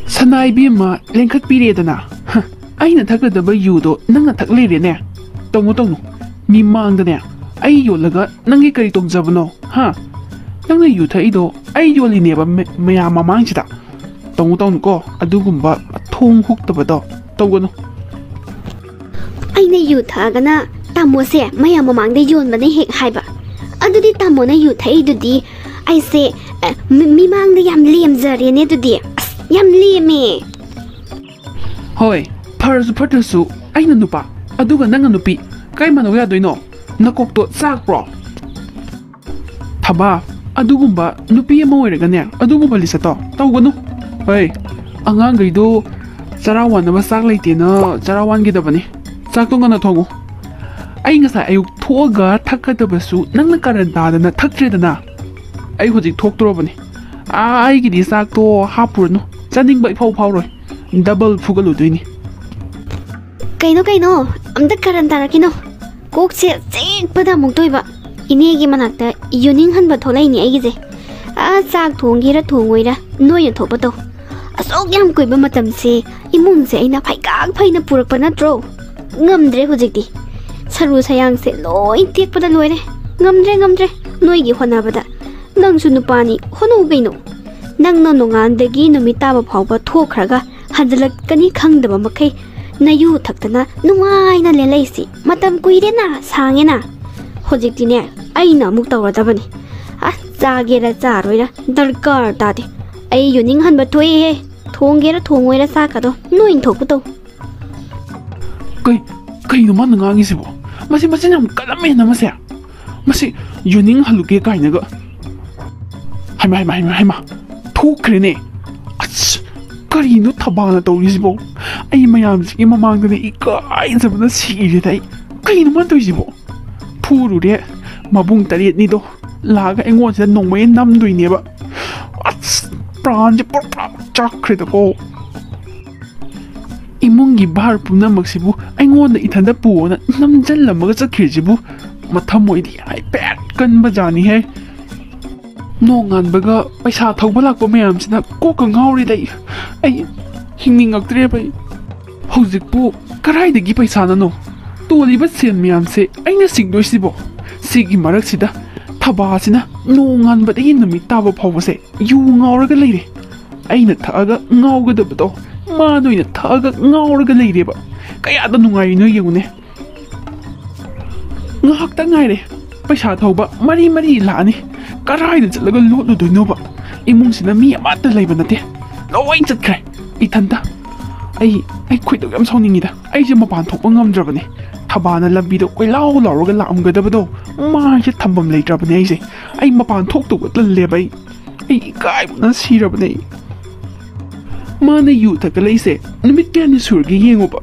ꯁꯅꯥ ꯏꯕꯦꯝꯃ ꯂꯦꯡꯈꯠꯄꯤꯔꯦꯗꯅ꯫ ꯍ, ꯑꯩꯅ ꯊꯛꯀꯗꯕ ꯌꯨꯗꯣ ꯅꯪꯅ ꯊꯛ ꯂꯩꯔꯦꯅꯦ꯫ ꯇꯧꯅꯨ, ꯇꯧꯅꯨ꯫ ꯃꯤꯃꯥꯡꯗꯅꯦ ꯑꯩ ꯌꯣꯜꯂꯒ ꯅꯪꯒꯤ ꯀꯔꯤ ꯇꯣꯡꯖꯕꯅꯣ? ꯍꯥ? ꯅꯪꯅ ꯌꯨ ꯊꯛꯏꯗꯣ ꯑꯩ ꯌꯣꯜꯂꯤꯅꯦꯕ, ꯃ-, ꯃꯌꯥꯝ ꯃꯃꯥꯡꯁꯤꯗ꯫ ꯇꯧꯅꯨ, ꯇꯧꯅꯨꯀꯣ, ꯑꯗꯨꯒꯨꯝꯕ ꯊꯣꯡ ꯍꯨꯛꯇꯕꯗꯣ ꯇꯧꯒꯅꯨ꯫ ꯑꯩꯅ ꯌꯨ ꯊꯛꯑꯒꯅ ꯇꯥꯃꯣꯁꯦ ꯃꯌꯥꯝ ꯃꯃꯥꯡꯗ ꯌꯣꯟꯕꯅ ꯍꯦꯛ ꯍꯥꯏꯕ꯫ ꯑꯗꯨꯗꯤ ꯇꯥꯃꯣꯅ ꯌꯨ ꯊꯛꯏꯗꯨꯗꯤ ꯑꯩꯁꯦ, ꯑ, ꯃꯤ-, ꯃꯤꯃꯥꯡꯗ ꯌꯥꯝ ꯂꯦꯝꯖꯔꯦꯅꯦ ꯑꯗꯨꯗꯤ꯫ ꯑꯁ, ꯌꯥꯝ ꯂꯦꯝꯃꯦ꯫ ꯍꯣꯏ, ꯐꯔꯁꯨ ꯐꯠꯇ꯭ꯔꯁꯨ ꯑꯩꯅ ꯅꯨꯄꯥ, ꯑꯗꯨꯒ ꯅꯪꯅ ꯅꯨꯄꯤ, ꯀꯔꯤ ꯃꯥꯟꯅꯧ ꯌꯥꯗꯣꯏꯅꯣ? ꯅꯀꯣꯛꯇꯣ ꯆꯥꯛꯄ꯭ꯔꯣ? ꯊꯕꯥ, ꯑꯗꯨꯒꯨꯝꯕ ꯅꯨꯄꯤ ꯑꯃ ꯑꯣꯏꯔꯒꯅꯦ, ꯑꯗꯨꯒꯨꯝꯕ ꯂꯤꯆꯠꯇꯣ ꯇꯧꯒꯅꯨ꯫ ꯍꯣꯏ, ꯑꯉꯥꯡꯈꯩꯗꯣ ꯆꯔꯥ ꯋꯥꯟꯅꯕ ꯆꯥꯛ ꯂꯩꯇꯦꯅ ꯆꯔꯥ ꯋꯥꯟꯈꯤꯗꯕꯅꯤ꯫ ꯆꯥꯛꯇꯣ ꯉꯟꯅ ꯊꯣꯡꯉꯨ꯫ ꯑꯩ ꯉꯁꯥꯏ ꯑꯌꯨꯛ ꯊꯣꯛꯑꯒ ꯊꯛꯀꯗꯕꯁꯨ ꯅꯪꯅ ꯀꯔꯟ ꯇꯥꯗꯅ ꯊꯛꯇ꯭ꯔꯦꯗꯅ꯫ ꯑꯩ ꯍꯧꯖꯤꯛ ꯊꯣꯛꯇꯣꯔꯕꯅꯤ꯫ ꯑꯥ, ꯑꯩꯒꯤꯗꯤ ꯆꯥꯛꯇꯣ ꯍꯥꯞꯄꯨꯔꯅꯨ, ꯆꯥꯅꯤꯡꯕ ꯏꯐꯥꯎ ꯐꯥꯎꯔꯣꯏ꯫ ꯗꯕꯜ ꯐꯨꯒꯠꯂꯨꯗꯣꯏꯅꯤ꯫ ꯀꯩꯅꯣ, ꯀꯩꯅꯣ? ꯑꯝꯇ ꯀꯔꯟ ꯇꯥꯔꯛꯈꯤꯅꯣ꯫ ꯀꯣꯛꯁꯦ ꯆꯤꯛꯄꯗ ꯑꯃꯨꯛ ꯇꯣꯏꯕ꯫ ꯏꯅꯦꯒꯤ ꯃꯅꯥꯛꯇ ꯌꯨꯅꯤꯡ ꯍꯟꯕ ꯊꯣꯛꯂꯛꯏꯅꯦ ꯑꯩꯒꯤꯁꯦ꯫ ꯑꯥ, ꯆꯥꯛ ꯊꯣꯡꯒꯦꯔꯥ ꯊꯣꯡꯉꯣꯏꯔꯥ, ꯅꯣꯏꯅ ꯊꯣꯛꯄ ꯇꯧ꯫ ꯑꯁꯨꯛ ꯌꯥꯝ ꯀꯨꯏꯕ ꯃꯇꯝꯁꯦ ꯏꯃꯨꯡꯁꯦ ꯑꯩꯅ ꯐꯩꯒꯥꯛ ꯐꯩꯅ ꯄꯨꯔꯛꯄ ꯅꯠꯇ꯭ꯔꯣ? ꯉꯝꯗ꯭ꯔꯦ ꯍꯧꯖꯤꯛꯇꯤ꯫ ꯁꯔꯨ ꯁꯌꯥꯡꯁꯦ ꯂꯣꯏ ꯇꯦꯛꯄꯗ ꯂꯣꯏꯔꯦ꯫ ꯉꯝꯗ꯭ꯔꯦ, ꯉꯝꯗ꯭ꯔꯦ, ꯅꯣꯏꯒꯤ ꯍꯣꯠꯅꯕꯗ꯫ ꯅꯪꯁꯨ ꯅꯨꯄꯥꯅꯤ, ꯍꯣꯠꯅꯧ ꯀꯩꯅꯣ꯫ ꯅꯪꯅ ꯅꯣꯡꯉꯥꯟꯗꯒꯤ ꯅꯨꯃꯤꯠ ꯇꯥꯕ ꯐꯥꯎꯕ ꯊꯣꯛꯈ꯭ꯔꯒ ꯍꯟꯖꯤꯜꯂꯛꯀꯅꯤ ꯈꯪꯗꯕ ꯃꯈꯩ ꯅꯌꯨ ꯊꯛꯇꯅ ꯅꯨꯡꯉꯥꯏꯅ ꯂꯦꯜꯂꯛꯏꯁꯤ ꯃꯇꯝ ꯀꯨꯏꯔꯦꯅ, ꯁꯥꯡꯉꯦꯅ꯫ ꯍꯧꯖꯤꯛꯇꯤꯅꯦ, ꯑꯩꯅ ꯑꯃꯨꯛ ꯇꯧꯔꯗꯕꯅꯤ꯫ ꯑ, ꯆꯥꯒꯦꯔꯥ ꯆꯥꯔꯣꯏꯔꯥ ꯗꯔꯀꯥꯔ ꯇꯥꯗꯦ꯫ ꯑꯩ ꯌꯨꯅꯤꯡ ꯍꯟꯕ ꯊꯣꯛꯏꯍꯦ꯫ ꯊꯣꯡꯒꯦꯔꯥ ꯊꯣꯡꯉꯣꯏꯔꯥ ꯆꯥꯛꯀꯗꯣ ꯅꯣꯏꯅ ꯊꯣꯛꯄ ꯇꯧ꯫ ꯀꯩ, ꯀꯩꯅꯣ ꯃꯥꯅ ꯉꯥꯡꯉꯤꯁꯤꯕꯣ? ꯃꯁꯤ ꯃꯆꯤꯟ ꯌꯥꯝ ꯀꯜꯂꯝꯃꯦꯅ ꯃꯁꯦ꯫ ꯃꯁꯤ ꯌꯨꯅꯤꯡ ꯍꯜꯂꯨꯒꯦ ꯀꯥꯏꯅꯒ꯫ ꯍꯩꯃꯥ, ꯍꯩꯃꯥ, ꯍꯩꯃꯥ, ꯍꯩꯃꯥ꯫ ꯊꯣꯛꯈ꯭ꯔꯦꯅꯦ꯫ ꯑꯁ, ꯀꯔꯤꯅꯣ ꯊꯕꯥꯅ ꯇꯧꯔꯤꯁꯤꯕꯣ? ꯑꯩ ꯃꯌꯥꯝꯁꯤꯒꯤ ꯃꯃꯥꯡꯗꯅꯦ ꯏꯀꯥꯏꯖꯕꯅ ꯁꯤꯔꯦꯗ ꯑꯩ꯫ ꯀꯩꯅꯣ ꯃꯥꯅ ꯇꯧꯔꯤꯁꯤꯕꯣ? ꯐꯨꯔꯨꯔꯦ꯫ ꯃꯕꯨꯡ ꯇꯔꯦꯠꯅꯤꯗꯣ ꯂꯥꯛꯑꯒ ꯑꯩꯉꯣꯟꯁꯤꯗ ꯅꯣꯡꯃꯩ ꯅꯝꯗꯣꯏꯅꯦꯕ꯫ ꯑꯁ, ꯄ꯭ꯔꯥꯟꯁꯦ ꯄ꯭ꯔꯣꯛ ꯄ꯭ꯔꯣꯛ ꯆꯥꯛꯈ꯭ꯔꯦꯗꯀꯣ꯫ ꯏꯃꯨꯡꯒꯤ ꯚꯥꯔ ꯄꯨꯝꯅꯃꯛꯁꯤꯕꯨ ꯑꯩꯉꯣꯟꯗ ꯏꯊꯟꯇ ꯄꯨꯑꯣꯅ ꯅꯝꯁꯤꯜꯂꯝꯃꯒ ꯆꯠꯈ꯭ꯔꯤꯁꯤꯕꯨ ꯃꯊꯃꯣꯏꯗꯤ ꯍꯥꯏꯐꯦꯠ ꯀꯟꯕ ꯖꯥꯠꯅꯤꯍꯦ꯫ ꯅꯣꯡꯉꯥꯟꯕꯒ ꯄꯩꯁꯥ ꯊꯧꯕ ꯂꯥꯛꯄ ꯃꯌꯥꯝꯁꯤꯅ ꯀꯣꯛꯀ ꯉꯥꯎꯔꯦꯗ ꯑꯩ꯫ ꯑꯩ ꯍꯤꯡꯅꯤꯡꯉꯛꯇ꯭ꯔꯦꯕ ꯑꯩ꯫ ꯍꯧꯖꯤꯛꯄꯨ ꯀꯔꯥꯏꯗꯒꯤ ꯄꯩꯁꯥꯅꯅꯣ? ꯇꯣꯜꯂꯤꯕ ꯁꯦꯟ ꯃꯌꯥꯝꯁꯦ ꯑꯩꯅ ꯁꯤꯡꯗꯣꯏꯁꯤꯕꯣ? ꯁꯤꯒꯤ ꯃꯔꯛꯁꯤꯗ ꯊꯕꯥꯁꯤꯅ ꯅꯣꯡꯉꯥꯟꯕꯗꯒꯤ ꯅꯨꯃꯤꯠ ꯇꯥꯕ ꯐꯥꯎꯕꯁꯦ ꯌꯨ ꯉꯥꯎꯔꯒ ꯂꯩꯔꯦ꯫ ꯑꯩꯅ ꯊꯛꯑꯒ ꯉꯥꯎꯒꯗꯕꯗꯣ ꯃꯥꯅ ꯑꯣꯏꯅ ꯊꯛꯑꯒ ꯉꯥꯎꯔꯒ ꯂꯩꯔꯦꯕ꯫ ꯀꯌꯥꯗ ꯅꯨꯡꯉꯥꯏꯔꯤꯅꯣ ꯌꯦꯡꯉꯨꯅꯦ꯫ ꯉꯥꯏꯍꯥꯛꯇ ꯉꯥꯏꯔꯦ ꯄꯩꯁꯥ ꯊꯧꯕ ꯃꯔꯤ ꯃꯔꯤ ꯂꯥꯛꯑꯅꯤ꯫ ꯀꯔꯥꯏꯗ ꯆꯠꯂꯒ ꯂꯣꯠꯂꯨꯗꯣꯏꯅꯣꯕ? ꯏꯃꯨꯡꯁꯤꯅ ꯃꯤ ꯑꯃꯠꯇ ꯂꯩꯕ ꯅꯠꯇꯦ, ꯂꯣꯏ ꯆꯠꯈ꯭ꯔꯦ꯫ ꯏꯊꯟꯇ꯫ ꯑꯩ ꯑꯩ ꯈꯣꯏꯗꯧ ꯌꯥꯝ ꯁꯥꯎꯅꯤꯡꯉꯤꯗ꯫ ꯑꯩꯁꯦ ꯃꯄꯥꯟ ꯊꯣꯛꯄ ꯉꯝꯗ꯭ꯔꯕꯅꯦ꯫ ꯊꯕꯥꯅ ꯂꯝꯕꯤꯗ ꯀꯣꯏꯂꯥꯎ ꯂꯥꯎꯔꯒ ꯂꯥꯛꯑꯝꯒꯗꯕꯗꯣ ꯃꯥꯁꯦ ꯊꯝꯐꯝ ꯂꯩꯇ꯭ꯔꯕꯅꯦ꯫ ꯑꯩꯁꯦ ꯑꯩ ꯃꯄꯥꯟ ꯊꯣꯛꯇꯧꯕ ꯇꯜꯂꯦꯕ꯫ ꯑꯩ ꯑꯩ ꯏꯀꯥꯏꯕꯅ ꯁꯤꯔꯕꯅꯦ ꯑꯩ꯫ ꯃꯥꯅ ꯌꯨ ꯊꯛꯀꯠꯂꯛꯏꯁꯦ ꯅꯨꯃꯤꯠ ꯀꯌꯥꯅꯤ ꯁꯨꯔꯒꯦ ꯌꯦꯡꯉꯣꯕ꯫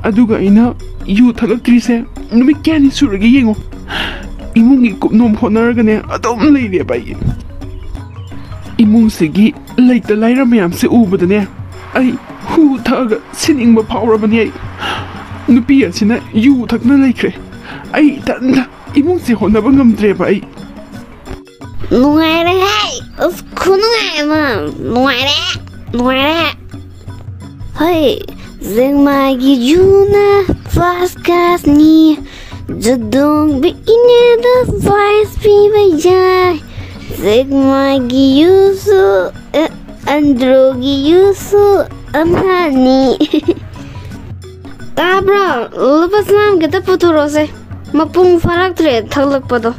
ꯑꯗꯨꯒ ꯑꯩꯅ ꯌꯨ ꯊꯛꯂꯛꯇ꯭ꯔꯤꯁꯦ ꯅꯨꯃꯤꯠ ꯀꯌꯥꯅꯤ ꯁꯨꯔꯒꯦ ꯌꯦꯡꯉꯣ꯫ ꯏꯃꯨꯡꯒꯤ ꯀꯨꯞꯅꯣꯝ ꯍꯣꯠꯅꯔꯒꯅꯦ ꯑꯗꯨꯝ ꯂꯩꯔꯦꯕ ꯑꯩ꯫ ꯏꯃꯨꯡꯁꯤꯒꯤ ꯂꯩꯇ ꯂꯥꯏꯔ ꯃꯌꯥꯝꯁꯦ ꯎꯕꯗꯅꯦ ꯑꯩ ꯍꯨ ꯊꯛꯑꯒ ꯁꯤꯅꯤꯡꯕ ꯐꯥꯎꯔꯕꯅꯦ ꯑꯩ꯫ ꯅꯨꯄꯤ ꯑꯁꯤꯅ ꯌꯨ ꯊꯛꯅ ꯂꯩꯈ꯭ꯔꯦ꯫ ꯑꯩ ꯏꯊꯟꯇ ꯏꯃꯨꯡꯁꯦ ꯍꯣꯠꯅꯕ ꯉꯝꯗ꯭ꯔꯦꯕ ꯑꯩ꯫ ꯅꯨꯡꯉꯥꯏꯔꯦꯍꯦ꯫ ꯑꯁ, ꯈꯨꯅꯨꯡꯉꯥꯏ ꯑꯃ꯫ ꯅꯨꯡꯉꯥꯏꯔꯦ꯫ ꯅꯨꯡꯉꯥꯏꯔꯦ꯫ ꯍꯣꯏ, ꯖꯦꯡꯃꯥꯒꯤ ꯌꯨꯅ first class ꯅꯤ꯫ ꯖꯗꯣꯡꯕꯤ ꯏꯅꯦꯗ prize ꯄꯤꯕ ꯌꯥꯏ꯫ ꯖꯦꯡꯃꯥꯒꯤ ꯌꯨꯁꯨ, ꯑ, ꯑꯟꯗ꯭ꯔꯣꯒꯤ ꯌꯨꯁꯨ ꯑꯝꯍꯥꯅꯤ꯫ ꯇꯥꯕ꯭ꯔꯣ? ꯂꯨꯄꯥ ꯆꯥꯝꯃ ꯈꯤꯇ ꯄꯨꯊꯣꯔꯛꯑꯣꯁꯦ꯫ ꯃꯄꯨꯡ ꯐꯥꯔꯛꯇ꯭ꯔꯦ ꯊꯛꯂꯛꯄꯗꯣ꯫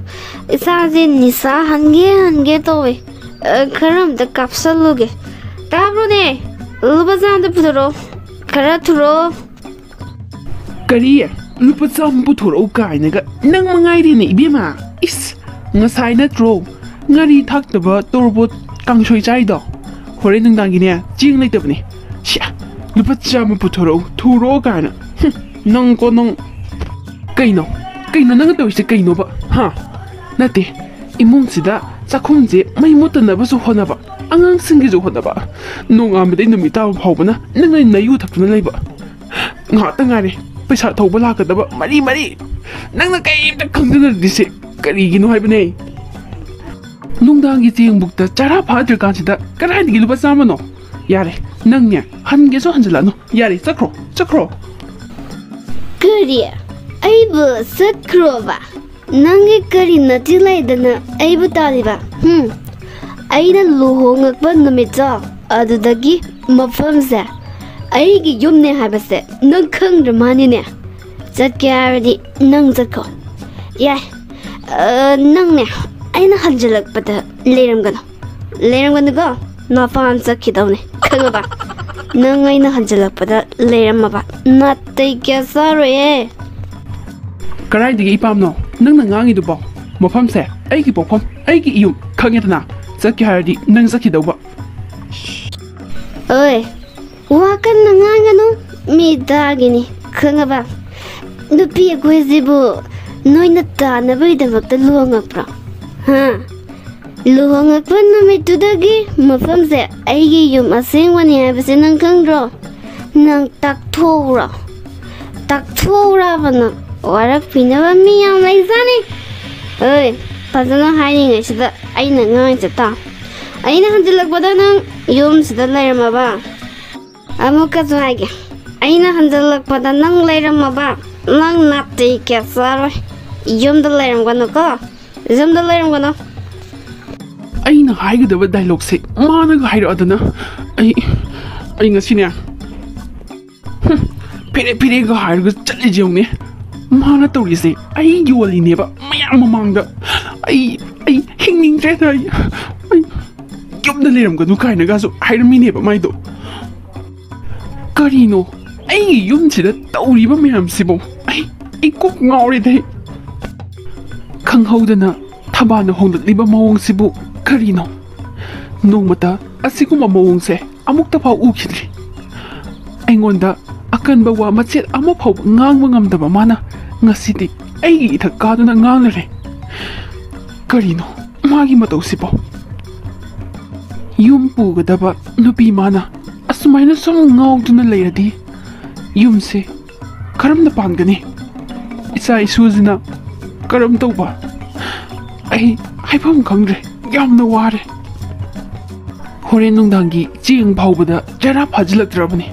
ꯏꯁꯥꯁꯦ ꯅꯤꯁꯥ ꯍꯟꯒꯦ ꯍꯟꯒꯦ ꯇꯧꯋꯦ꯫ ꯑ, ꯈꯔ ꯑꯝꯇ ꯀꯥꯞꯁꯜꯂꯨꯒꯦ꯫ ꯇꯥꯕ꯭ꯔꯣꯅꯦ? ꯂꯨꯄꯥ ꯆꯥꯝꯃ ꯑꯝꯇ ꯄꯨꯊꯣꯔꯛꯑꯣ꯫ ꯈꯔ ꯊꯨꯔꯛꯑꯣ꯫ ꯀꯔꯤ? ꯂꯨꯄꯥ ꯆꯥꯝꯃ ꯄꯨꯊꯣꯔꯛꯎ ꯀꯥꯏꯅꯒ꯫ ꯅꯪ ꯃꯉꯥꯏꯔꯦꯅꯦ ꯏꯕꯦꯝꯃ꯫ ꯏꯁ, ꯉꯁꯥꯏ ꯅꯠꯇ꯭ꯔꯣ ꯉꯥꯔꯤ ꯊꯥꯛꯇꯕ ꯇꯣꯔꯕꯣꯠ ꯀꯥꯡꯁꯣꯏ ꯆꯥꯏꯗꯣ? ꯍꯣꯔꯦꯟ ꯅꯨꯡꯗꯥꯡꯒꯤꯅꯦ ꯆꯦꯡ ꯂꯩꯇꯕꯅꯦ꯫ ꯁꯤꯌꯥ, ꯂꯨꯄꯥ ꯆꯥꯝꯃ ꯄꯨꯊꯣꯔꯛꯎ, ꯊꯨꯔꯛꯑꯣ ꯀꯥꯏꯅ꯫ ꯍꯨꯝ, ꯅꯪꯀꯣ ꯅꯪ꯫ ꯀꯩꯅꯣ? ꯀꯩꯅꯣ ꯅꯪꯅ ꯇꯧꯔꯤꯁꯦ ꯀꯩꯅꯣꯕ? ꯍꯥ? ꯅꯠꯇꯦ, ꯏꯃꯨꯡꯁꯤꯗ ꯆꯥꯛꯈꯨꯝꯁꯦ ꯃꯩ ꯃꯨꯠꯇꯅꯕꯁꯨ ꯍꯣꯠꯅꯕ, ꯑꯉꯥꯡꯁꯤꯡꯒꯤꯁꯨ ꯍꯣꯠꯅꯕ, ꯅꯣꯡꯉꯥꯟꯕꯗꯩ ꯅꯨꯃꯤꯠ ꯇꯥꯕ ꯐꯥꯎꯕꯅ ꯅꯪꯅ ꯅꯌꯨ ꯊꯛꯇꯨꯅ ꯂꯩꯕ꯫ ꯉꯥꯏꯍꯥꯛꯇ ꯉꯥꯏꯔꯦ ꯄꯩꯁꯥ ꯊꯧꯕ ꯂꯥꯛꯀꯗꯕ ꯃꯔꯤ ꯃꯔꯤ꯫ ꯅꯪꯅ ꯀꯩꯝꯇ ꯈꯪꯖꯟꯅꯗ꯭ꯔꯤꯁꯦ ꯀꯔꯤꯒꯤꯅꯣ ꯍꯥꯏꯕꯅꯦ? ꯅꯨꯡꯗꯥꯡꯒꯤ ꯆꯦꯡꯕꯨꯛꯇ ꯆꯔꯥ ꯐꯥꯗ꯭ꯔꯤꯀꯥꯟꯁꯤꯗ ꯀꯗꯥꯏꯗꯒꯤ ꯂꯨꯄꯥ ꯆꯥꯝꯃꯅꯣ? ꯌꯥꯔꯦ, ꯅꯪꯅꯦ ꯍꯟꯒꯦꯁꯨ ꯍꯟꯖꯤꯜꯂꯛꯑꯅꯨ꯫ ꯌꯥꯔꯦ, ꯆꯠꯈ꯭ꯔꯣ, ꯆꯠꯈ꯭ꯔꯣ꯫ ꯀꯔꯤ? ꯑꯩꯕꯨ ꯆꯠꯈ꯭ꯔꯣꯕ? ꯅꯪꯒꯤ ꯀꯔꯤ ꯅꯠꯇꯤ ꯂꯩꯗꯅ ꯑꯩꯕꯨ ꯇꯥꯜꯂꯤꯕ? ꯍꯨꯝ? ꯑꯩꯅ ꯂꯨꯍꯣꯡꯉꯛꯄ ꯅꯨꯃꯤꯠꯇꯣ, ꯑꯗꯨꯗꯒꯤ ꯃꯐꯝꯁꯦ ꯑꯩꯒꯤ ꯌꯨꯝꯅꯦ ꯍꯥꯏꯕꯁꯦ ꯅꯪ ꯈꯪꯗ꯭ꯔ ꯃꯥꯅꯤꯅꯦ? ꯆꯠꯀꯦ ꯍꯥꯏꯔꯗꯤ ꯅꯪ ꯆꯠꯈꯣ꯫ ꯌꯥꯏ, ꯑ, ꯅꯪꯅꯦ ꯑꯩꯅ ꯍꯟꯖꯤꯜꯂꯛꯄꯗ ꯂꯩꯔꯝꯒꯅꯨ꯫ ꯂꯩꯔꯝꯒꯅꯨꯀꯣ, ꯅꯄꯥꯟ ꯆꯠꯈꯤꯗꯧꯅꯦ, ꯈꯪꯉꯕ? ꯅꯪ ꯑꯩꯅ ꯍꯟꯖꯤꯜꯂꯛꯄꯗ ꯂꯩꯔꯝꯃꯕ ꯅꯥꯇꯩ ꯀꯌꯥ ꯆꯥꯔꯣꯏꯌꯦ꯫ ꯀꯗꯥꯏꯗꯒꯤ ꯏꯄꯥꯝꯅꯣ ꯅꯪꯅ ꯉꯥꯡꯉꯤꯗꯨꯕꯣ? ꯃꯐꯝꯁꯦ ꯑꯩꯒꯤ ꯄꯣꯛꯐꯝ, ꯑꯩꯒꯤ ꯏꯌꯨꯝ, ꯈꯪꯉꯦꯗꯅ? ꯆꯠꯀꯦ ꯍꯥꯏꯔꯗꯤ ꯅꯪ ꯆꯠꯈꯤꯗꯧꯕ꯫ ꯑꯣꯏ, ꯋꯥ ꯀꯟꯅ ꯉꯥꯡꯒꯅꯨ, ꯃꯤ ꯇꯥꯒꯤꯅꯤ, ꯈꯪꯉꯕ? ꯅꯨꯄꯤ ꯑꯩꯈꯣꯏꯁꯤꯕꯨ ꯅꯣꯏꯅ ꯇꯥꯟꯅꯕꯒꯤꯗꯃꯛꯇ ꯂꯨꯍꯣꯡꯉꯛꯄ꯭ꯔꯣ? ꯍꯥ? ꯂꯨꯍꯣꯡꯉꯛꯄ ꯅꯨꯃꯤꯠꯇꯨꯗꯒꯤ ꯃꯐꯝꯁꯦ ꯑꯩꯒꯤ ꯌꯨꯝ ꯑꯁꯦꯡꯕꯅꯤ ꯍꯥꯏꯕꯁꯦ ꯅꯪ ꯈꯪꯗ꯭ꯔꯣ? ꯅꯪ ꯇꯥꯛꯊꯣꯛꯎꯔꯣ? ꯇꯥꯛꯊꯣꯛꯎꯔꯕ ꯅꯪ? ꯋꯥꯔꯛꯄꯤꯅꯕ ꯃꯤ ꯌꯥꯝ ꯂꯩꯖꯥꯠꯅꯤ꯫ ꯑꯣꯏ, ꯐꯖꯅ ꯍꯥꯏꯔꯤꯉꯩꯁꯤꯗ ꯑꯩꯅ ꯉꯥꯡꯉꯤꯁꯦ ꯇꯥ꯫ ꯑꯩꯅ ꯍꯟꯖꯤꯜꯂꯛꯄꯗ ꯅꯪ ꯌꯨꯝꯁꯤꯗ ꯂꯩꯔꯝꯃꯕ? ꯑꯃꯨꯛꯀꯁꯨ ꯍꯥꯏꯒꯦ, ꯑꯩꯅ ꯍꯟꯖꯤꯜꯂꯛꯄꯗ ꯅꯪ ꯂꯩꯔꯝꯃꯕ? ꯅꯪ ꯅꯥꯇꯩ ꯀꯌꯥ ꯆꯥꯔꯣꯏ꯫ ꯌꯨꯝꯗ ꯂꯩꯔꯝꯒꯅꯨꯀꯣ, ꯌꯨꯝꯗ ꯂꯩꯔꯝꯒꯅꯨ꯫ ꯑꯩꯅ ꯍꯥꯏꯒꯗꯕ ꯗꯥꯏꯂꯣꯛꯁꯦ ꯃꯥꯅꯒ ꯍꯥꯏꯔꯛꯑꯗꯅ ꯑꯩ, ꯑꯩ ꯉꯁꯤꯅꯦ, ꯍꯨꯝ, ꯐꯦꯔꯦ ꯐꯦꯔꯦꯒ ꯍꯥꯏꯔꯒ ꯆꯠꯂꯤꯁꯦ ꯌꯦꯡꯉꯨꯅꯦ꯫ ꯃꯥꯅ ꯇꯧꯔꯤꯁꯦ ꯑꯩ ꯌꯣꯜꯂꯤꯅꯦꯕ ꯃꯌꯥꯝ ꯃꯃꯥꯡꯗ꯫ ꯑꯩ, ꯑꯩ ꯍꯤꯡꯅꯤꯡꯗ꯭ꯔꯦꯗ꯫ ꯑꯩ, ꯑꯩ ꯌꯨꯝꯗ ꯂꯩꯔꯝꯒꯅꯨ ꯀꯥꯏꯅꯒꯁꯨ ꯍꯥꯏꯔꯝꯃꯤꯅꯦꯕ ꯃꯥꯏꯗꯣ꯫ ꯀꯔꯤꯅꯣ ꯑꯩꯒꯤ ꯌꯨꯝꯁꯤꯗ ꯇꯧꯔꯤꯕ ꯃꯌꯥꯝꯁꯤꯕꯣ? ꯑꯩ, ꯑꯩ ꯀꯣꯛ ꯉꯥꯎꯔꯦꯗ ꯑꯩ꯫ ꯈꯪꯍꯧꯗꯅ ꯊꯕꯥꯅ ꯍꯣꯡꯂꯛꯂꯤꯕ ꯃꯑꯣꯡꯁꯤꯕꯨ ꯀꯔꯤꯅꯣ? ꯅꯣꯡꯃꯇ ꯑꯁꯤꯒꯨꯝꯕ ꯃꯑꯣꯡꯁꯦ ꯑꯃꯨꯛꯇ ꯐꯥꯎ ꯎꯈꯤꯗ꯭ꯔꯤ꯫ ꯑꯩꯉꯣꯟꯗ ꯑꯀꯟꯕ ꯋꯥ ꯃꯆꯦꯠ ꯑꯃ ꯐꯥꯎꯕ ꯉꯥꯡꯕ ꯉꯝꯗꯕ ꯃꯥꯅ ꯉꯁꯤꯗꯤ ꯑꯩꯒꯤ ꯏꯊꯛ ꯀꯥꯗꯨꯅ ꯉꯥꯡꯂꯔꯦ꯫ ꯀꯔꯤꯅꯣ ꯃꯥꯒꯤ ꯃꯇꯧꯁꯤꯕꯣ? ꯌꯨꯝ ꯄꯨꯒꯗꯕ ꯅꯨꯄꯤ ꯃꯥꯅ ꯑꯁꯨꯃꯥꯏꯅ ꯁꯨꯝ ꯉꯥꯎꯗꯨꯅ ꯂꯩꯔꯗꯤ ꯌꯨꯝꯁꯦ ꯀꯔꯝꯅ ꯄꯥꯟꯒꯅꯤ? ꯏꯆꯥ ꯏꯁꯨꯁꯤꯅ ꯀꯔꯝ ꯇꯧꯕ? ꯑꯩ ꯍꯥꯏꯐꯝ ꯈꯪꯗ꯭ꯔꯦ, ꯌꯥꯝꯅ ꯋꯥꯔꯦ꯫ ꯍꯣꯔꯦꯟ ꯅꯨꯡꯗꯥꯡꯒꯤ ꯆꯦꯡ ꯐꯥꯎꯕꯗ ꯆꯔꯥ ꯐꯥꯖꯤꯜꯂꯛꯇ꯭ꯔꯕꯅꯤ꯫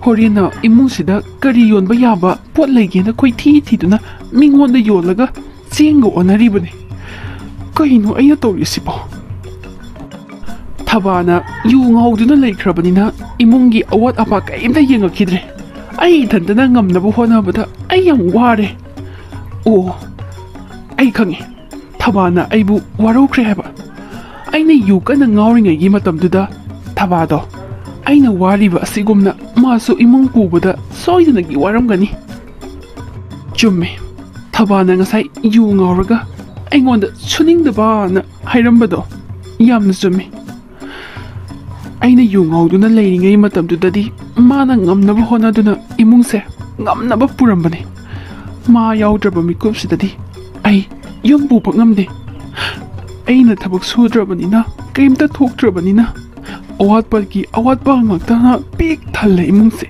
ꯍꯣꯔꯦꯟꯅ ꯏꯃꯨꯡꯁꯤꯗ ꯀꯔꯤ ꯌꯣꯟꯕ ꯌꯥꯕ ꯄꯣꯠ ꯂꯩꯒꯦꯅ ꯀꯣꯏꯊꯤ ꯊꯤꯗꯨꯅ ꯃꯤꯉꯣꯟꯗ ꯌꯣꯜꯂꯒ ꯆꯦꯡꯒ ꯑꯣꯟꯅꯔꯤꯕꯅꯤ꯫ ꯀꯩꯅꯣ ꯑꯩꯅ ꯇꯧꯔꯤꯁꯤꯕꯣ? ꯊꯕꯥꯅ ꯌꯨ ꯉꯥꯎꯗꯨꯅ ꯂꯩꯈ꯭ꯔꯕꯅꯤꯅ ꯏꯃꯨꯡꯒꯤ ꯑꯋꯥꯠ ꯑꯄꯥ ꯀꯔꯤꯝꯇ ꯌꯦꯡꯉꯛꯈꯤꯗ꯭ꯔꯦ꯫ ꯑꯩ ꯏꯊꯟꯇꯅ ꯉꯝꯅꯕ ꯍꯣꯠꯅꯕꯗ ꯑꯩ ꯌꯥꯝ ꯋꯥꯔꯦ꯫ ꯑꯣ, ꯑꯩ ꯈꯪꯉꯤ꯫ ꯊꯕꯥꯅ ꯑꯩꯕꯨ ꯋꯥꯔꯧꯈ꯭ꯔꯦ ꯍꯥꯏꯕ꯫ ꯑꯩꯅ ꯌꯨ ꯀꯟꯅ ꯉꯥꯎꯔꯤꯉꯩꯒꯤ ꯃꯇꯝꯗꯨꯗ ꯊꯕꯥꯗꯣ ꯑꯩꯅ ꯋꯥꯔꯤꯕ ꯑꯁꯤꯒꯨꯝꯅ ꯃꯥꯁꯨ ꯏꯃꯨꯡ ꯄꯨꯕꯗ ꯁꯣꯏꯗꯅꯒꯤ ꯋꯥꯔꯝꯒꯅꯤ꯫ ꯆꯨꯝꯃꯦ, ꯊꯕꯥꯅ ꯉꯁꯥꯏ ꯌꯨ ꯉꯥꯎꯔꯒ ꯑꯩꯉꯣꯟꯗ ꯁꯨꯅꯤꯡꯗꯕꯅ ꯍꯥꯏꯔꯝꯕꯗꯣ ꯌꯥꯝꯅ ꯆꯨꯝꯃꯤ꯫ ꯑꯩꯅ ꯌꯨ ꯉꯥꯎꯗꯨꯅ ꯂꯩꯔꯤꯉꯩ ꯃꯇꯝꯗꯨꯗꯗꯤ ꯃꯥꯅ ꯉꯝꯅꯕ ꯍꯣꯠꯅꯗꯨꯅ ꯏꯃꯨꯡꯁꯦ ꯉꯝꯅꯕ ꯄꯨꯔꯝꯕꯅꯤ꯫ ꯃꯥ ꯌꯥꯎꯗ꯭ꯔꯕ ꯃꯤꯀꯨꯞꯁꯤꯗꯗꯤ ꯑꯩ ꯌꯨꯝ ꯄꯨꯕ ꯉꯝꯗꯦ꯫ ꯑꯩꯅ ꯊꯕꯛ ꯁꯨꯗ꯭ꯔꯕꯅꯤꯅ, ꯀꯔꯤꯝꯇ ꯊꯣꯛꯇ꯭ꯔꯕꯅꯤꯅ, ꯑꯋꯥꯠꯄꯒꯤ ꯑꯋꯥꯠꯄ ꯉꯥꯛꯇꯅ ꯄꯤꯛ ꯊꯜꯂꯦ ꯏꯃꯨꯡꯁꯦ꯫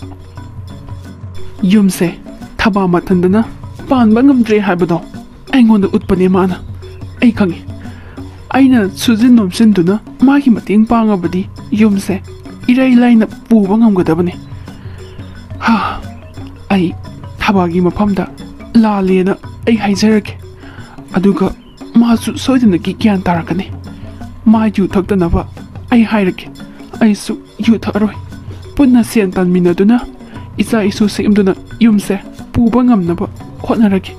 ꯌꯨꯝꯁꯦ ꯊꯕꯥ ꯃꯊꯟꯗꯅ ꯄꯥꯟꯕ ꯉꯝꯗ꯭ꯔꯦ ꯍꯥꯏꯕꯗꯣ ꯑꯩꯉꯣꯟꯗ ꯎꯠꯄꯅꯦ ꯃꯥꯅ꯫ ꯑꯩ ꯈꯪꯉꯤ꯫ ꯑꯩꯅ ꯁꯨꯖꯤꯟ ꯅꯣꯝꯁꯤꯟꯗꯨꯅ ꯃꯥꯒꯤ ꯃꯇꯦꯡ ꯄꯥꯡꯉꯕꯗꯤ ꯌꯨꯝꯁꯦ ꯏꯔꯥꯏ ꯂꯥꯏꯅ ꯄꯨꯕ ꯉꯝꯒꯗꯕꯅꯤ꯫ ꯍꯥ, ꯑꯩ ꯊꯕꯥꯒꯤ ꯃꯐꯝꯗ ꯂꯥꯜꯂꯦꯅ ꯑꯩ ꯍꯥꯏꯖꯔꯒꯦ꯫ ꯑꯗꯨꯒ ꯃꯥꯁꯨ ꯁꯣꯏꯗꯅꯒꯤ ꯒ꯭ꯌꯥꯟ ꯇꯥꯔꯛꯀꯅꯤ꯫ ꯃꯥ ꯌꯨ ꯊꯛꯇꯅꯕ ꯑꯩ ꯍꯥꯏꯔꯒꯦ꯫ ꯑꯩꯁꯨ ꯌꯨ ꯊꯛꯑꯔꯣꯏ꯫ ꯄꯨꯟꯅ ꯁꯦꯟ ꯇꯥꯟꯃꯤꯟꯅꯗꯨꯅ ꯏꯆꯥ ꯏꯁꯨ ꯁꯦꯝꯗꯨꯅ ꯌꯨꯝꯁꯦ ꯄꯨꯕ ꯉꯝꯅꯕ ꯍꯣꯠꯅꯔꯒꯦ꯫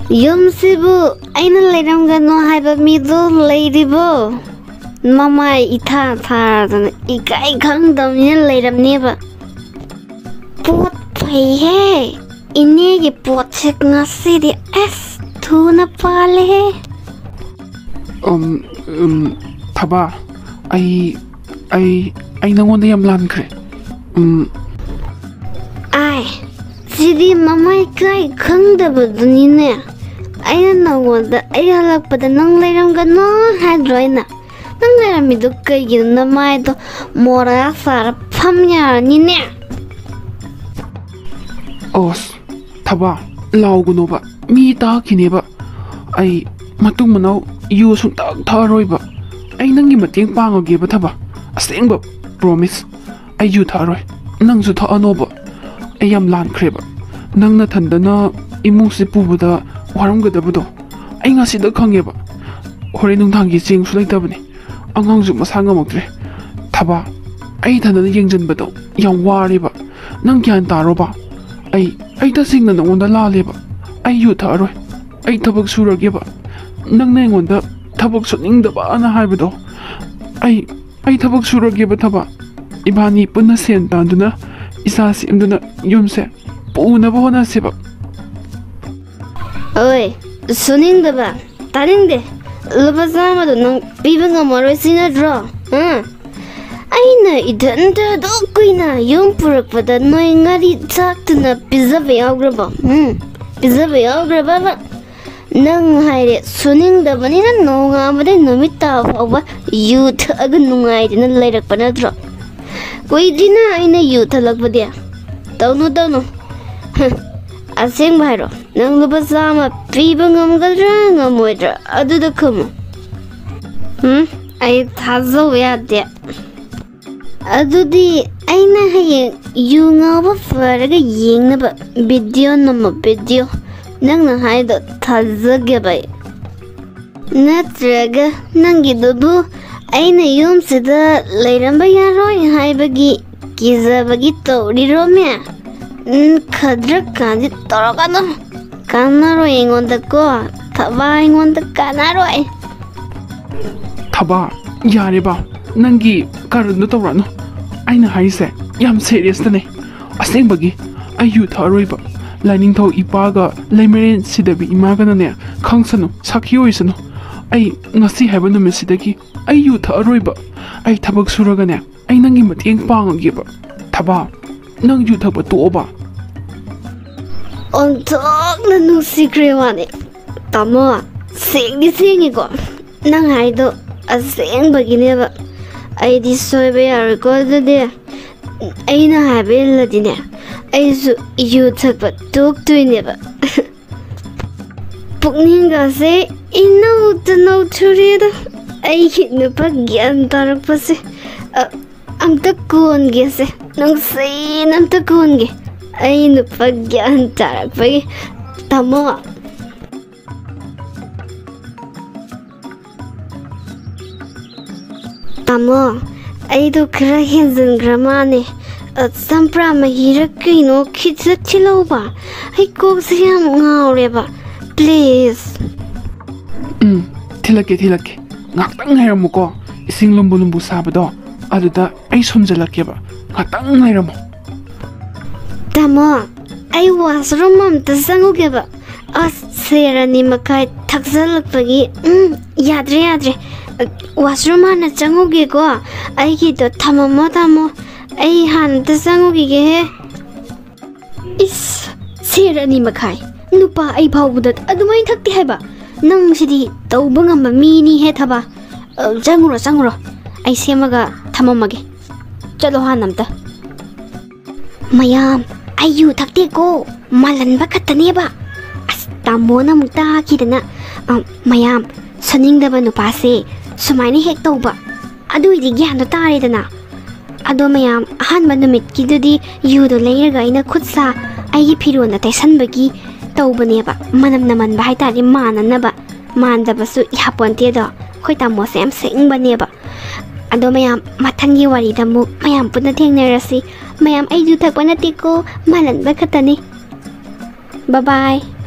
ꯌꯨꯝꯁꯤꯕꯨ ꯑꯩꯅ ꯂꯩꯔꯝꯒꯅꯣ ꯍꯥꯏꯕ ꯃꯤꯗꯣ ꯂꯩꯔꯤꯕꯣ? ꯃꯃꯥꯏ ꯏꯊꯥ ꯊꯥꯗꯅ ꯏꯀꯥꯏ ꯈꯪꯗꯕꯅꯤꯅ ꯂꯩꯔꯝꯅꯦꯕ꯫ ꯄꯣꯠ ꯐꯩꯍꯦ꯫ ꯏꯅꯦꯒꯤ ꯄꯣꯠꯁꯦ ꯉꯁꯤꯗꯤ ꯑꯁ ꯊꯨꯅ ꯄꯥꯜꯂꯦꯍꯦ꯫ ꯎꯝ, ꯎꯝ, ꯊꯕꯥ, ꯑꯩ, ꯑꯩ, ꯑꯩ ꯅꯉꯣꯟꯗ ꯌꯥꯝ ꯂꯥꯟꯈ꯭ꯔꯦ꯫ ꯎꯝ, ꯑꯥꯏ, ꯁꯤꯗꯤ ꯃꯃꯥꯏ ꯀꯥꯏ ꯈꯪꯗꯕꯗꯨꯅꯤꯅꯦ꯫ ꯑꯩꯅ ꯅꯉꯣꯟꯗ ꯑꯩ ꯍꯜꯂꯛꯄꯗ ꯅꯪ ꯂꯩꯔꯝꯒꯅꯣ ꯍꯥꯏꯗ꯭ꯔꯣ ꯑꯩꯅ? ꯅꯪ ꯂꯩꯔꯝꯃꯤꯗꯣ ꯀꯩꯒꯤꯅꯣ? ꯅꯃꯥꯏꯗꯣ ꯃꯣꯔꯥ ꯁꯥꯔ ꯐꯝ ꯌꯥꯔꯅꯤꯅꯦ꯫ ꯑꯣꯁ, ꯊꯕꯥ, ꯂꯥꯎꯒꯅꯣꯕ, ꯃꯤ ꯇꯥꯈꯤꯅꯦꯕ꯫ ꯑꯩ ꯃꯇꯨꯡ ꯃꯅꯥꯎ ꯌꯨ ꯁꯨꯡꯊꯛ ꯊꯛꯑꯔꯣꯏꯕ꯫ ꯑꯩ ꯅꯪꯒꯤ ꯃꯇꯦꯡ ꯄꯥꯡꯉꯒꯦꯕ, ꯊꯕꯥ꯫ ꯑꯁꯦꯡꯕ, promise꯫ ꯑꯩ ꯌꯨ ꯊꯛꯑꯔꯣꯏ, ꯅꯪꯁꯨ ꯊꯛꯑꯅꯣꯕ꯫ ꯑꯩ ꯌꯥꯝ ꯂꯥꯟꯈ꯭ꯔꯦꯕ꯫ ꯅꯪ ꯅꯊꯟꯗꯅ ꯏꯃꯨꯡꯁꯦ ꯄꯨꯕꯗ ꯋꯥꯔꯝꯒꯗꯕꯗꯣ ꯑꯩ ꯉꯁꯤꯗ ꯈꯪꯉꯦꯕ꯫ ꯍꯣꯔꯦꯟ ꯅꯨꯡꯗꯥꯡꯒꯤ ꯆꯦꯡꯁꯨ ꯂꯩꯇꯕꯅꯦ, ꯑꯉꯥꯡꯁꯨ ꯃꯁꯥ ꯉꯝꯃꯛꯇ꯭ꯔꯦ꯫ ꯊꯕꯥ, ꯑꯩ ꯏꯊꯟꯗꯅ ꯌꯦꯡꯁꯤꯟꯕꯗꯣ ꯌꯥꯝ ꯋꯥꯔꯦꯕ꯫ ꯅꯪ ꯒ꯭ꯌꯥꯟ ꯇꯥꯔꯣꯕ꯫ ꯑꯩ, ꯑꯩ ꯇꯁꯦꯡꯅ ꯅꯉꯣꯟꯗ ꯂꯥꯜꯂꯦꯕ꯫ ꯑꯩ ꯌꯨ ꯊꯛꯑꯔꯣꯏ, ꯑꯩ ꯊꯕꯛ ꯁꯨꯔꯒꯦꯕ꯫ ꯅꯪꯅ ꯑꯩꯉꯣꯟꯗ ꯊꯕꯛ ꯁꯨꯅꯤꯡꯗꯕꯅ ꯍꯥꯏꯕꯗꯣ, ꯑꯩ, ꯑꯩ ꯊꯕꯛ ꯁꯨꯔꯒꯦꯕ, ꯊꯕꯥ꯫ ꯏꯕꯥꯅꯤ ꯄꯨꯟꯅ ꯁꯦꯟ ꯇꯥꯟꯗꯨꯅ, ꯏꯆꯥ ꯁꯦꯝꯗꯨꯅ, ꯌꯨꯝꯁꯦ ꯄꯨꯅꯕ ꯍꯣꯠꯅꯁꯦꯕ꯫ ꯑꯣꯏ, ꯁꯨꯅꯤꯡꯗꯕ? ꯇꯥꯅꯤꯡꯗꯦ꯫ ꯂꯨꯄꯥ ꯆꯥꯝꯃꯗꯣ ꯅꯪ ꯄꯤꯕ ꯉꯝꯃꯔꯣꯏ ꯁꯤ ꯅꯠꯇ꯭ꯔꯣ? ꯍꯥ? ꯑꯩꯅ ꯏꯊꯟꯇ ꯑꯗꯨꯛ ꯀꯨꯏꯅ ꯌꯨꯝ ꯄꯨꯔꯛꯄꯗ ꯅꯣꯏ ꯉꯥꯔꯤ ꯆꯥꯛꯇꯨꯅ ꯄꯤꯖꯕ ꯌꯥꯎꯈ꯭ꯔꯕꯣ? ꯎꯝ, ꯄꯤꯖꯕ ꯌꯥꯎꯈ꯭ꯔꯕꯕ? ꯅꯪ ꯍꯥꯏꯔꯦ, ꯁꯨꯅꯤꯡꯗꯕꯅꯤꯅ ꯅꯣꯡꯉꯥꯟꯕꯗꯩ ꯅꯨꯃꯤꯠ ꯇꯥꯕ ꯐꯥꯎꯕ ꯌꯨ ꯊꯛꯑꯒ ꯅꯨꯡꯉꯥꯏꯗꯅ ꯂꯩꯔꯛꯄ ꯅꯠꯇ꯭ꯔꯣ? ꯀꯨꯏꯗ꯭ꯔꯤꯅ ꯑꯩꯅ ꯌꯨ ꯊꯛꯂꯛꯄꯗꯤ꯫ ꯇꯧꯅꯨ, ꯇꯧꯅꯨ꯫ ꯍ, ꯑꯁꯦꯡꯕ ꯍꯥꯏꯔꯣ, ꯅꯪ ꯂꯨꯄꯥ ꯆꯥꯝꯃ ꯄꯤꯕ ꯉꯝꯒꯗ꯭ꯔꯥ ꯉꯝꯃꯣꯏꯗ꯭ꯔꯥ? ꯑꯗꯨꯗ ꯈꯨꯝꯃꯨ꯫ ꯎꯝ, ꯑꯩ ꯊꯥꯖꯧ ꯌꯥꯗꯦ꯫ ꯑꯗꯨꯗꯤ ꯑꯩꯅ ꯍꯌꯦꯡ ꯌꯨ ꯉꯥꯎꯕ ꯐꯔꯒ ꯌꯦꯡꯅꯕ ꯚꯤꯗꯤꯑꯣ ꯅꯝꯃꯣ, ꯚꯤꯗꯤꯑꯣ꯫ ꯅꯪꯅ ꯍꯥꯏꯗꯣ ꯊꯥꯖꯒꯦꯕ ꯑꯩ꯫ ꯅꯠꯇ꯭ꯔꯒ ꯅꯪꯒꯤꯗꯨꯕꯨ ꯑꯩꯅ ꯌꯨꯝꯁꯤꯗ ꯂꯩꯔꯝꯕ ꯌꯥꯔꯣꯏ ꯍꯥꯏꯕꯒꯤ ꯀꯤꯖꯕꯒꯤ ꯇꯧꯔꯤꯔꯣꯃꯦ? ꯎꯝ, ꯈꯗ꯭ꯔꯛ ꯀꯥꯟꯗꯤ ꯇꯧꯔꯛꯀꯅꯨ꯫ ꯀꯥꯟꯅꯔꯣꯏ ꯑꯩꯉꯣꯟꯗꯀꯣ꯫ ꯊꯕꯥ ꯑꯩꯉꯣꯟꯗ ꯀꯥꯟꯅꯔꯣꯏ꯫ ꯊꯕꯥ, ꯌꯥꯔꯦꯕ, ꯅꯪꯒꯤ ꯀꯔꯟꯗꯣ ꯇꯧꯔꯛꯑꯅꯨ꯫ ꯑꯩꯅ ꯍꯥꯏꯔꯤꯁꯦ ꯌꯥꯝ ꯁꯦꯔꯤꯌꯁꯇꯅꯦ꯫ ꯑꯁꯦꯡꯕꯒꯤ ꯑꯩ ꯌꯨ ꯊꯛꯑꯔꯣꯏꯕ꯫ ꯂꯥꯏꯅꯤꯡꯊꯧ ꯏꯄꯥꯒ ꯂꯩꯃꯔꯦꯟ ꯁꯤꯗꯕꯤ ꯏꯃꯥꯒꯅꯅꯦ, ꯈꯪꯁꯅꯨ, ꯁꯥꯈꯤ ꯑꯣꯏꯁꯅꯨ꯫ ꯑꯩ ꯉꯁꯤ ꯍꯥꯏꯕ ꯅꯨꯃꯤꯠꯁꯤꯗꯒꯤ ꯑꯩ ꯌꯨ ꯊꯛꯑꯔꯣꯏꯕ꯫ ꯑꯩ ꯊꯕꯛ ꯁꯨꯔꯒꯅꯦ, ꯑꯩ ꯅꯪꯒꯤ ꯃꯇꯦꯡ ꯄꯥꯡꯉꯒꯦꯕ꯫ ꯊꯕꯥ, ꯅꯪ ꯌꯨ ꯊꯛꯄ ꯇꯣꯛꯑꯣꯕ꯫ ꯑꯣꯟꯊꯣꯛꯅ ꯅꯨꯡꯁꯤꯈ꯭ꯔꯦ ꯋꯥꯅꯤ꯫ ꯇꯥꯃꯣ, ꯁꯦꯡꯗꯤ ꯁꯦꯡꯉꯤꯀꯣ꯫ ꯅꯪ ꯍꯥꯏꯗꯣ ꯑꯁꯦꯡꯕꯒꯤꯅꯦꯕ꯫ ꯑꯩꯗꯤ ꯁꯣꯏꯕ ꯌꯥꯔꯣꯏꯀꯣ ꯑꯗꯨꯗꯤ꯫ ꯑꯩꯅ ꯍꯥꯏꯕ ꯏꯜꯂꯗꯤꯅꯦ, ꯑꯩꯁꯨ ꯌꯨ ꯊꯛꯄ ꯇꯣꯛꯇꯣꯏꯅꯦꯕ꯫ ꯄꯨꯛꯅꯤꯡꯒꯁꯦ ꯏꯅꯧꯇ ꯅꯧꯊꯨꯔꯦꯗ꯫ ꯑꯩꯒꯤ ꯅꯨꯄꯥ ꯒ꯭ꯌꯥꯟ ꯇꯥꯔꯛꯄꯁꯦ꯫ ꯑ, ꯑꯝꯇ ꯀꯣꯟꯒꯦꯁꯦ, ꯅꯨꯡꯁꯤꯅ ꯑꯝꯇ ꯀꯣꯟꯒꯦ꯫ ꯑꯩ ꯅꯨꯄꯥ ꯒ꯭ꯌꯥꯟ ꯇꯥꯔꯛꯄꯒꯤ꯫ ꯇꯥꯃꯣ꯫ ꯇꯥꯃꯣ, ꯑꯩꯗꯣ ꯈꯔ ꯍꯦꯟꯖꯤꯟꯈ꯭ꯔ ꯃꯥꯅꯦ꯫ ꯑ, ꯆꯝꯄ꯭ꯔꯥ ꯃꯍꯤꯔ ꯀꯩꯅꯣ ꯈꯤꯖꯤꯛ ꯊꯤꯜꯂꯧꯕ꯫ ꯑꯩ ꯀꯣꯛꯁꯦ ꯌꯥꯝ ꯉꯥꯎꯔꯦꯕ꯫ Please꯫ ꯎꯝ, ꯊꯤꯜꯂꯛꯀꯦ, ꯊꯤꯜꯂꯛꯀꯦ꯫ ꯉꯥꯛꯇꯪ ꯉꯥꯏꯔꯝꯃꯨꯀꯣ꯫ ꯏꯁꯤꯡ ꯂꯨꯝꯕꯨ ꯂꯨꯝꯕꯨ ꯁꯥꯕꯗꯣ, ꯑꯗꯨꯗ ꯑꯩ ꯁꯨꯝꯖꯤꯜꯂꯛꯀꯦꯕ꯫ ꯉꯥꯛꯇꯪ ꯉꯥꯏꯔꯝꯃꯣ꯫ ꯇꯥꯃꯣ, ꯑꯩ washroom ꯑꯝꯇ ꯆꯪꯉꯨꯒꯦꯕ꯫ ꯑꯁ, ꯁꯦꯔ ꯑꯅꯤ ꯃꯈꯥꯏ ꯊꯛꯆꯜꯂꯛꯄꯒꯤ, ꯎꯝ, ꯌꯥꯗ꯭ꯔꯦ, ꯌꯥꯗ꯭ꯔꯦ꯫ Washroom ꯍꯥꯟꯅ ꯆꯪꯉꯨꯒꯦꯀꯣ꯫ ꯑꯩꯒꯤꯗꯣ ꯊꯝꯃꯝꯃꯣ, ꯇꯥꯃꯣ꯫ ꯑꯩ ꯍꯥꯟꯅ ꯑꯝꯇ ꯆꯪꯉꯨꯈꯤꯒꯦꯍꯦ꯫ ꯏꯁ, ꯁꯦꯔ ꯑꯅꯤ ꯃꯈꯥꯏ꯫ ꯅꯨꯄꯥ ꯑꯩ ꯐꯥꯎꯕꯗ ꯑꯗꯨꯃꯥꯏꯅ ꯊꯛꯇꯦ ꯍꯥꯏꯕ꯫ ꯅꯪꯁꯤꯗꯤ ꯇꯧꯕ ꯉꯝꯕ ꯃꯤꯅꯤꯍꯦ, ꯊꯕꯥ꯫ ꯑ, ꯆꯪꯉꯨꯔꯣ, ꯆꯪꯉꯨꯔꯣ꯫ ꯑꯩ ꯁꯦꯝꯃꯒ ꯊꯝꯃꯝꯃꯒꯦ꯫ ꯆꯠꯂꯣ ꯍꯥꯟꯅ ꯑꯝꯇ꯫ ꯃꯌꯥꯝ, ꯑꯩ ꯌꯨ ꯊꯛꯇꯦꯀꯣ, ꯃꯥꯜꯍꯟꯕ ꯈꯛꯇꯅꯦꯕ꯫ ꯑꯁ, ꯇꯥꯃꯣꯅ ꯑꯃꯨꯛ ꯇꯥꯈꯤꯗꯅ꯫ ꯑ, ꯃꯌꯥꯝ, ꯁꯨꯅꯤꯡꯗꯕ ꯅꯨꯄꯥꯁꯦ ꯁꯨꯃꯥꯏꯅ ꯍꯦꯛ ꯇꯧꯕ꯫ ꯑꯗꯨꯏꯗꯤ ꯒ꯭ꯌꯥꯟꯗꯣ ꯇꯥꯔꯦꯗꯅ꯫ ꯑꯗꯣ ꯃꯌꯥꯝ, ꯑꯍꯥꯟꯕ ꯅꯨꯃꯤꯠꯀꯤꯗꯨꯗꯤ ꯌꯨꯗꯣ ꯂꯩꯔꯒ ꯑꯩꯅ ꯈꯨꯠ ꯁꯥ ꯑꯩꯒꯤ ꯐꯤꯔꯣꯟꯗ ꯇꯩꯁꯟꯕꯒꯤ ꯇꯧꯕꯅꯦꯕ꯫ ꯃꯅꯝ ꯅꯝꯍꯟꯕ ꯍꯥꯏꯇꯥꯔꯦ, ꯃꯥꯟꯅꯅꯕ꯫ ꯃꯥꯟꯗꯕꯁꯨ ꯌꯥꯄꯣꯟꯇꯦꯗꯣ꯫ ꯑꯩꯈꯣꯏ ꯇꯥꯃꯣꯁꯦ ꯌꯥꯝ ꯁꯦꯡꯕꯅꯦꯕ꯫ ꯑꯗꯣ ꯃꯌꯥꯝ, ꯃꯊꯪꯒꯤ ꯋꯥꯔꯤꯗ ꯑꯃꯨꯛ ꯃꯌꯥꯝ ꯄꯨꯟꯅ ꯊꯦꯡꯅꯔꯁꯤ꯫ ꯃꯌꯥꯝ, ꯑꯩ ꯌꯨ ꯊꯛꯄ ꯅꯠꯇꯦꯀꯣ, ꯃꯥꯜꯍꯟꯕ ꯈꯛꯇꯅꯤ꯫ Bye bye꯫